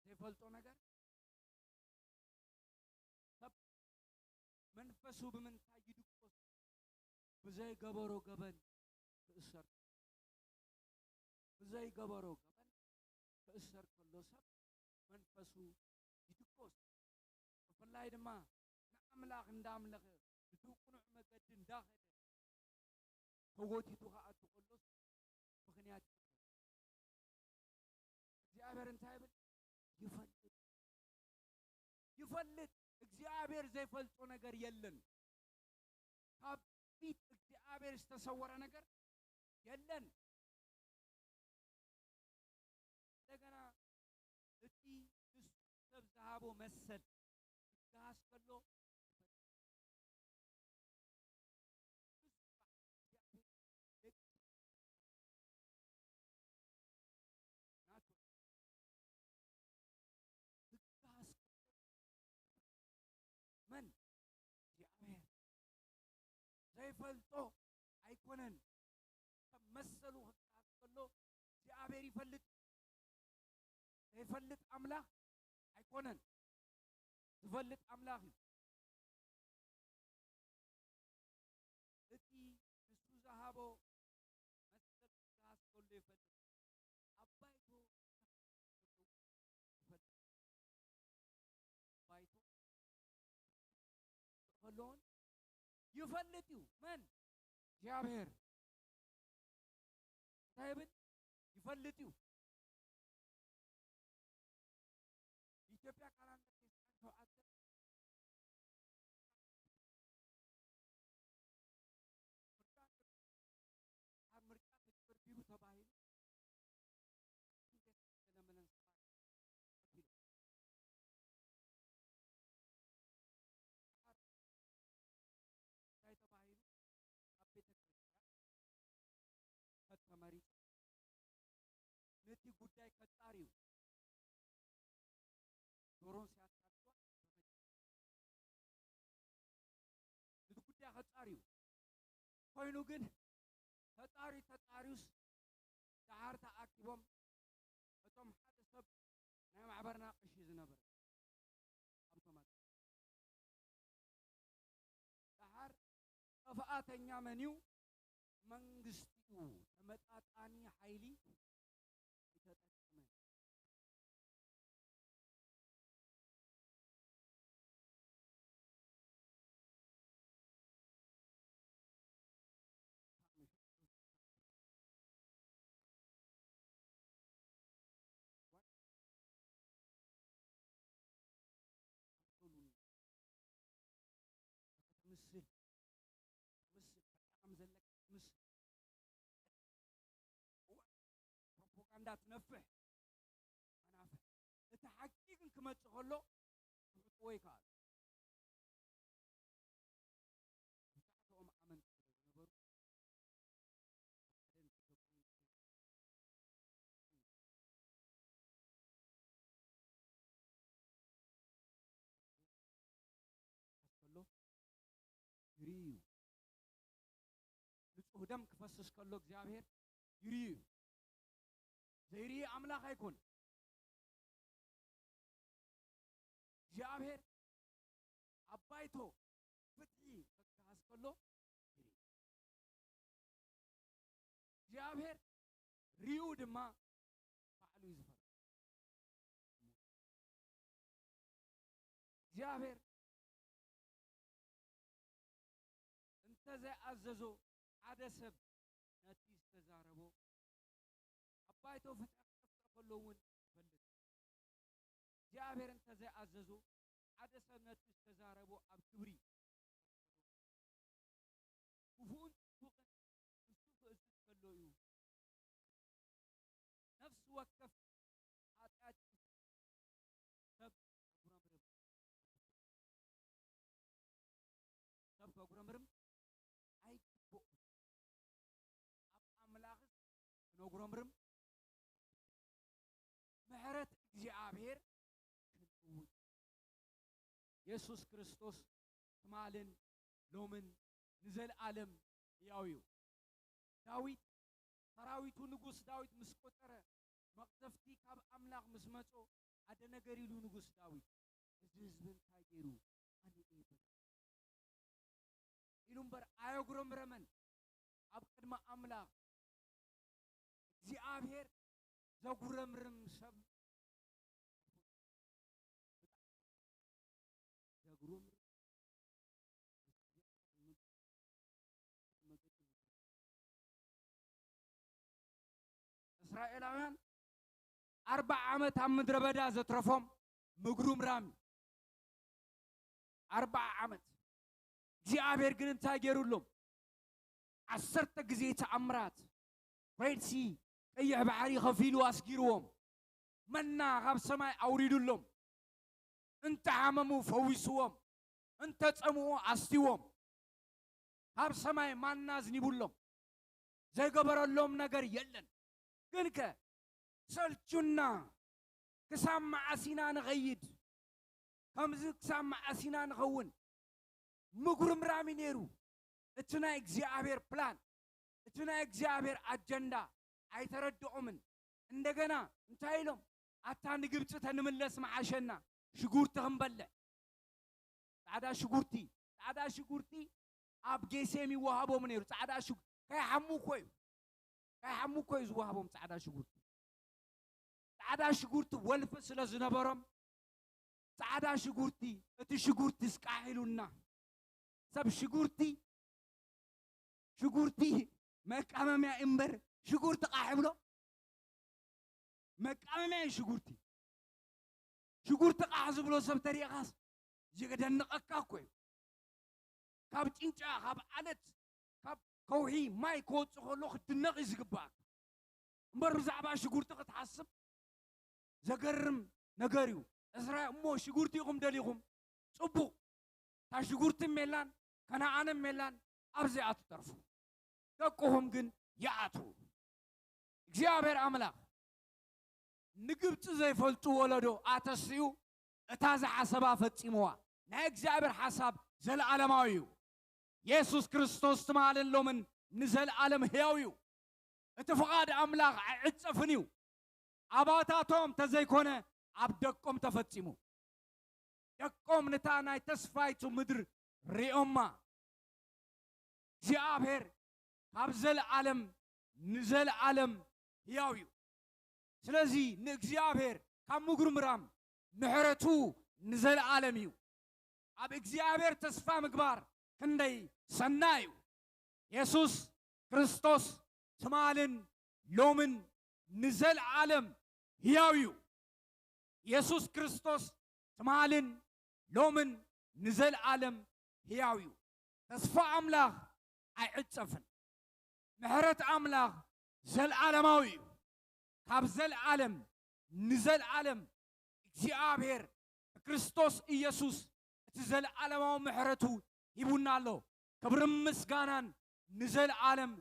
ዘይፈልጦ ነገር? ሰብ መንፈሱ ብምንታይ ይድቆስ? ብዘይገበሮ ገበን ክእሰር፣ ብዘይገበሮ ገበን ክእሰር ከሎ ሰብ መንፈሱ ይድቆስ። ብፍላይ ድማ ንኣምላኽ እንዳምለኸ፣ እቲ ቅኑዕ መገዲ እንዳኸደ፣ ተጎቲቱ ክኣቱ ከሎስ ምኽንያት ይፈልጥ። እግዚኣብሔር እንታይ ይብል? ይፈልጥ። ይፈልጥ። እግዚኣብሔር ዘይፈልጦ ነገር የለን። ካብ ፊት እግዚኣብሔር ዝተሰወረ ነገር የለን። እንደገና እቲ ንሱ ሰብ ዝሃቦ መሰል ክገሃስ ከሎ መን? እግዚኣብሔር። ዘይፈልጦ ኣይኮነን። ከም መሰሉ ክግሃስ ከሎ እግዚኣብሔር ይፈልጥ። ዘይፈልጥ ኣምላኽ ኣይኮነን። ዝፈልጥ ኣምላኽ እዩ። እቲ ንሱ ዝሃቦ መሰል ክግሃስ ከሎ ይፈልጥ። ኣብ ባይቶ ይፈልጥ። ባይቶ ከሎን ይፈልጥ እዩ። መን? እግዚኣብሔር። እንታይ ይብል? ይፈልጥ እዩ። ኢትዮጵያ ካላንደር ሸውዓተ ጉዳይ ከጻሪ እዩ። ዶሮን ሲያታልሏት ነቲ ጉዳይ ከጻሪ እዩ። ኮይኑ ግን ተጻሪ ተጻሪዩስ ደሓር ተኣኪቦም እቶም ሓደ ሰብ ናይ ማሕበርና ቀሺ ዝነበረ ኣብቶም ኣት-፣ ደሓር ጥፍኣተኛ መን እዩ? መንግስቲ እዩ። ተመጣጣኒ ሓይሊ ኣይተጠቀመን። ክትምስል፣ ክትምስል፣ ከም ዘለካ ክትምስል። እዋ፣ ፕሮፓጋንዳ ትነፍሕ፣ መናፍሕ። እቲ ሓቂ ግን ክመጽእ ከሎ፣ ክሕጥዎ ይከኣሉ። መብዛሕትኦም ኣመንቲ ስለ ዝነበሩ፣ ሓደ ንክገብሩ ከሎ ይርእዩ። ንጹህ ደም ክፈስስ ከሎ እግዚኣብሔር ይርእዩ። ዘይርኢ ኣምላኽ ኣይኮን። እግዚኣብሔር ኣብ ባይቶ ፍትሒ ክከሃስ ከሎ ይርኢ። እግዚኣብሔር ሪኡ ድማ ባዕሉ እዩ ዝፈርድ። እግዚኣብሔር እንተ ዘይኣዘዞ ሓደ ሰብ ነቲ ዝተዛረቦ ኣብ ባይቶ ፍትሒ ክጠፍእ ከሎ እውን ይፈልጥ። እግዚኣብሔር እንተ ዘይኣዘዞ ሓደ ሰብ ነቲ ዝተዛረቦ ኣብ ክብሪ ክፉእን ጽቡቕን ንሱ ክእዝዝ ከሎ እዩ። ነፍሲ ወከፍ ኃጢአት ሰብ ከጉረምርም፣ ሰብ ከጉረምርም ኣይግብኦን። ኣብ ኣምላኽስ ክነጉረምርም ምሕረት እግዚኣብሔር ክንእውጅ። የሱስ ክርስቶስ ትማልን ሎምን ንዘለዓለም ሕያው እዩ። ዳዊት ሰራዊቱ ንጉስ ዳዊት ምስ ቆጸረ፣ መቕሰፍቲ ካብ ኣምላኽ ምስ መጾ፣ ሓደ ነገር ኢሉ ንጉስ ዳዊት፣ "እዚ ህዝቢ እንታይ ገይሩ? ኣነ እየ በሊዑ?" ኢሉ እምበር ኣየጉረምረመን። ኣብ ቅድሚ ኣምላኽ እግዚኣብሔር ዘጉረምርም ሰብ ዘጉረምርም እስራኤላውያን ኣርባዓ ዓመት ኣብ ምድረ በዳ ዘትረፎም ምጉርምራም እዩ። ኣርባዓ ዓመት እግዚኣብሔር ግን እንታይ ገይሩሎም? ዓሰርተ ግዜ ተኣምራት፣ ሬድ ሲ፣ ቀይሕ ባሕሪ ከፊሉ ኣስጊርዎም፣ መና ካብ ሰማይ ኣውሪዱሎም፣ እንተሓመሙ ፈዊስዎም፣ እንተጸምኡ ኣስትይዎም፣ ካብ ሰማይ ማና ኣዝኒቡሎም፣ ዘይገበረሎም ነገር የለን። ግንከ ሰልቹና፣ ክሳብ መዓስ ኢና ንኸይድ? ከምዚ ክሳብ መዓስ ኢና ንኸውን? ምጉርምራም እዩ ነይሩ። እቲ ናይ እግዚኣብሔር ፕላን፣ እቲ ናይ እግዚኣብሔር ኣጀንዳ ኣይተረድኦምን። እንደገና እንታይ ኢሎም? ኣታ ንግብፂ ተንምለስ መዓሸና፣ ሽጉርቲ ክንበልዕ። ጻዕዳ ሽጉርቲ፣ ጻዕዳ ሽጉርቲ ኣብ ጌሴም ይወሃቦም ነይሩ። ጻዕዳ ሽጉ-፣ ከይሓሙ እኮ እዩ። ከይሓሙ እኮ እዩ ዝወሃቦም ጻዕዳ ሽጉርቲ። ጻዕዳ ሽጉርቲ ወልፊ ስለ ዝነበሮም፣ ጻዕዳ ሽጉርቲ፣ እቲ ሽጉርቲ ስቃሕ ኢሉና። ሰብ ሽጉርቲ፣ ሽጉርቲ መቃመምያ እምበር ሽጉርቲ ቃሕ ይብሎ? መቃመምያ እዩ ሽጉርቲ። ሽጉርቲ ቃሕ ዝብሎ ሰብ ተሪእኻስ ዝደንቐካ እኮ እዩ። ካብ ጭንጫ፣ ካብ ዓለት፣ ካብ ከውሒ ማይ ክወጽእ ከሎ ክትድነቕ እዩ ዝግባኣካ። እምበር ብዛዕባ ሽጉርቲ ክትሓስብ ዘገርም ነገር እዩ። እስራኤል፣ እሞ ሽጉርቲ ኢኹም ደሊኹም፣ ጽቡቕ፣ እታ ሽጉርቲ ሜላን ከነኣንን ሜላን ኣብዚኣ ትተርፉ፣ ደቅኹም ግን ይኣትዉ። እግዚኣብሔር ኣምላኽ ንግብፂ ዘይፈልጡ ወለዶ ኣተሲኡ እታ ዝሓሰባ ፈፂምዋ። ናይ እግዚኣብሔር ሓሳብ ዘለዓለማዊ እዩ። የሱስ ክርስቶስ ትማልን ሎምን ንዘለዓለም ህያው እዩ። እቲ ፍቓድ ኣምላኽ ኣይዕጸፍን እዩ። ኣባታቶም ተዘይኮነ ኣብ ደቆም ተፈጺሙ። ደቆም ነታ ናይ ተስፋይቱ ምድር ሪኦማ። እግዚኣብሔር ካብ ዘለዓለም ንዘለዓለም ህያው እዩ። ስለዚ ንእግዚኣብሔር ካብ ምጉርምራም ምሕረቱ ንዘለዓለም እዩ። ኣብ እግዚኣብሔር ተስፋ ምግባር ክንደይ ሰናይ እዩ። የሱስ ክርስቶስ ትማልን ሎምን ንዘለዓለም ህያው እዩ። የሱስ ክርስቶስ ትማልን ሎምን ንዘለዓለም ህያው እዩ። ተስፋ ኣምላኽ ኣይዕጸፍን። ምሕረት ኣምላኽ ዘለዓለማዊ እዩ። ካብ ዘለዓለም ንዘለዓለም እግዚኣብሔር ብክርስቶስ ኢየሱስ እቲ ዘለዓለማዊ ምሕረቱ ሂቡና ኣሎ። ክብርን ምስጋናን ንዘለዓለም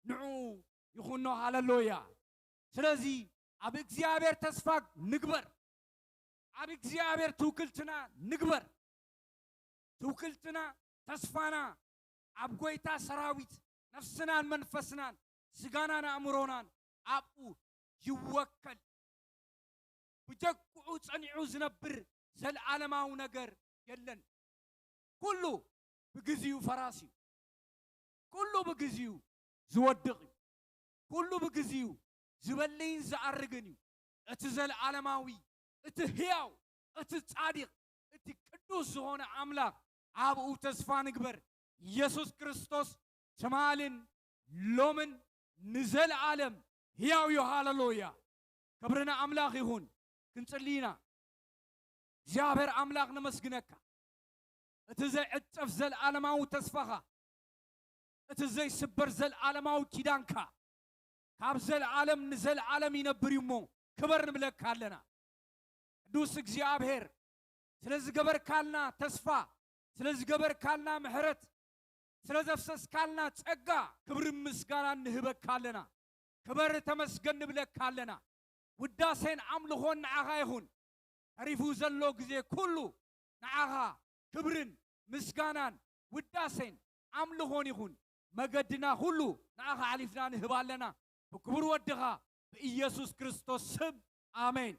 ንዕኡ ይኹኖ። ሃለሉያ። ስለዚ ኣብ እግዚኣብሔር ተስፋ ንግበር። ኣብ እግዚኣብሔር ትውክልትና ንግበር። ትውክልትና፣ ተስፋና ኣብ ጐይታ ሰራዊት፣ ነፍስናን መንፈስናን፣ ስጋናን ኣእምሮናን ኣብኡ ይወከል። ብጀክኡ ጸኒዑ ዝነብር ዘለዓለማዊ ነገር የለን። ኩሉ ብግዚኡ ፈራስ እዩ። ኩሉ ብግዚኡ ዝወድቕ እዩ። ኩሉ ብግዚኡ ዝበልይን ዝኣርግን እዩ። እቲ ዘለዓለማዊ፣ እቲ ህያው፣ እቲ ጻዲቕ፣ እቲ ቅዱስ ዝኾነ ኣምላኽ ኣብኡ ተስፋ ንግበር። ኢየሱስ ክርስቶስ ትማልን ሎምን ንዘለዓለም ህያው እዩ። ሃለሉያ። ክብሪ ንኣምላኽ ይኹን። ክንጽሊ ኢና። እግዚኣብሔር ኣምላኽ ነመስግነካ። እቲ ዘይዕጸፍ ዘለዓለማዊ ተስፋኻ፣ እቲ ዘይስበር ዘለዓለማዊ ኪዳንካ፣ ካብ ዘለዓለም ንዘለዓለም ይነብር እዩ እሞ፣ ክበር ንብለካ ኣለና። ቅዱስ እግዚኣብሔር፣ ስለ ዝገበርካልና ተስፋ፣ ስለ ዝገበርካልና ምሕረት፣ ስለ ዘፍሰስካልና ጸጋ፣ ክብርን ምስጋናን ንህበካ ኣለና። ክበር ተመስገን ንብለካ ኣለና። ውዳሴን ኣምልኾን ንዓኻ ይኹን። ተሪፉ ዘሎ ግዜ ኩሉ ንዓኻ ክብርን ምስጋናን ውዳሴን ኣምልኾን ይኹን። መገድና ኩሉ ንዓኻ ኣሕሊፍና ንህብ ኣለና። ብክቡር ወድኻ ብኢየሱስ ክርስቶስ ስም፣ ኣሜን።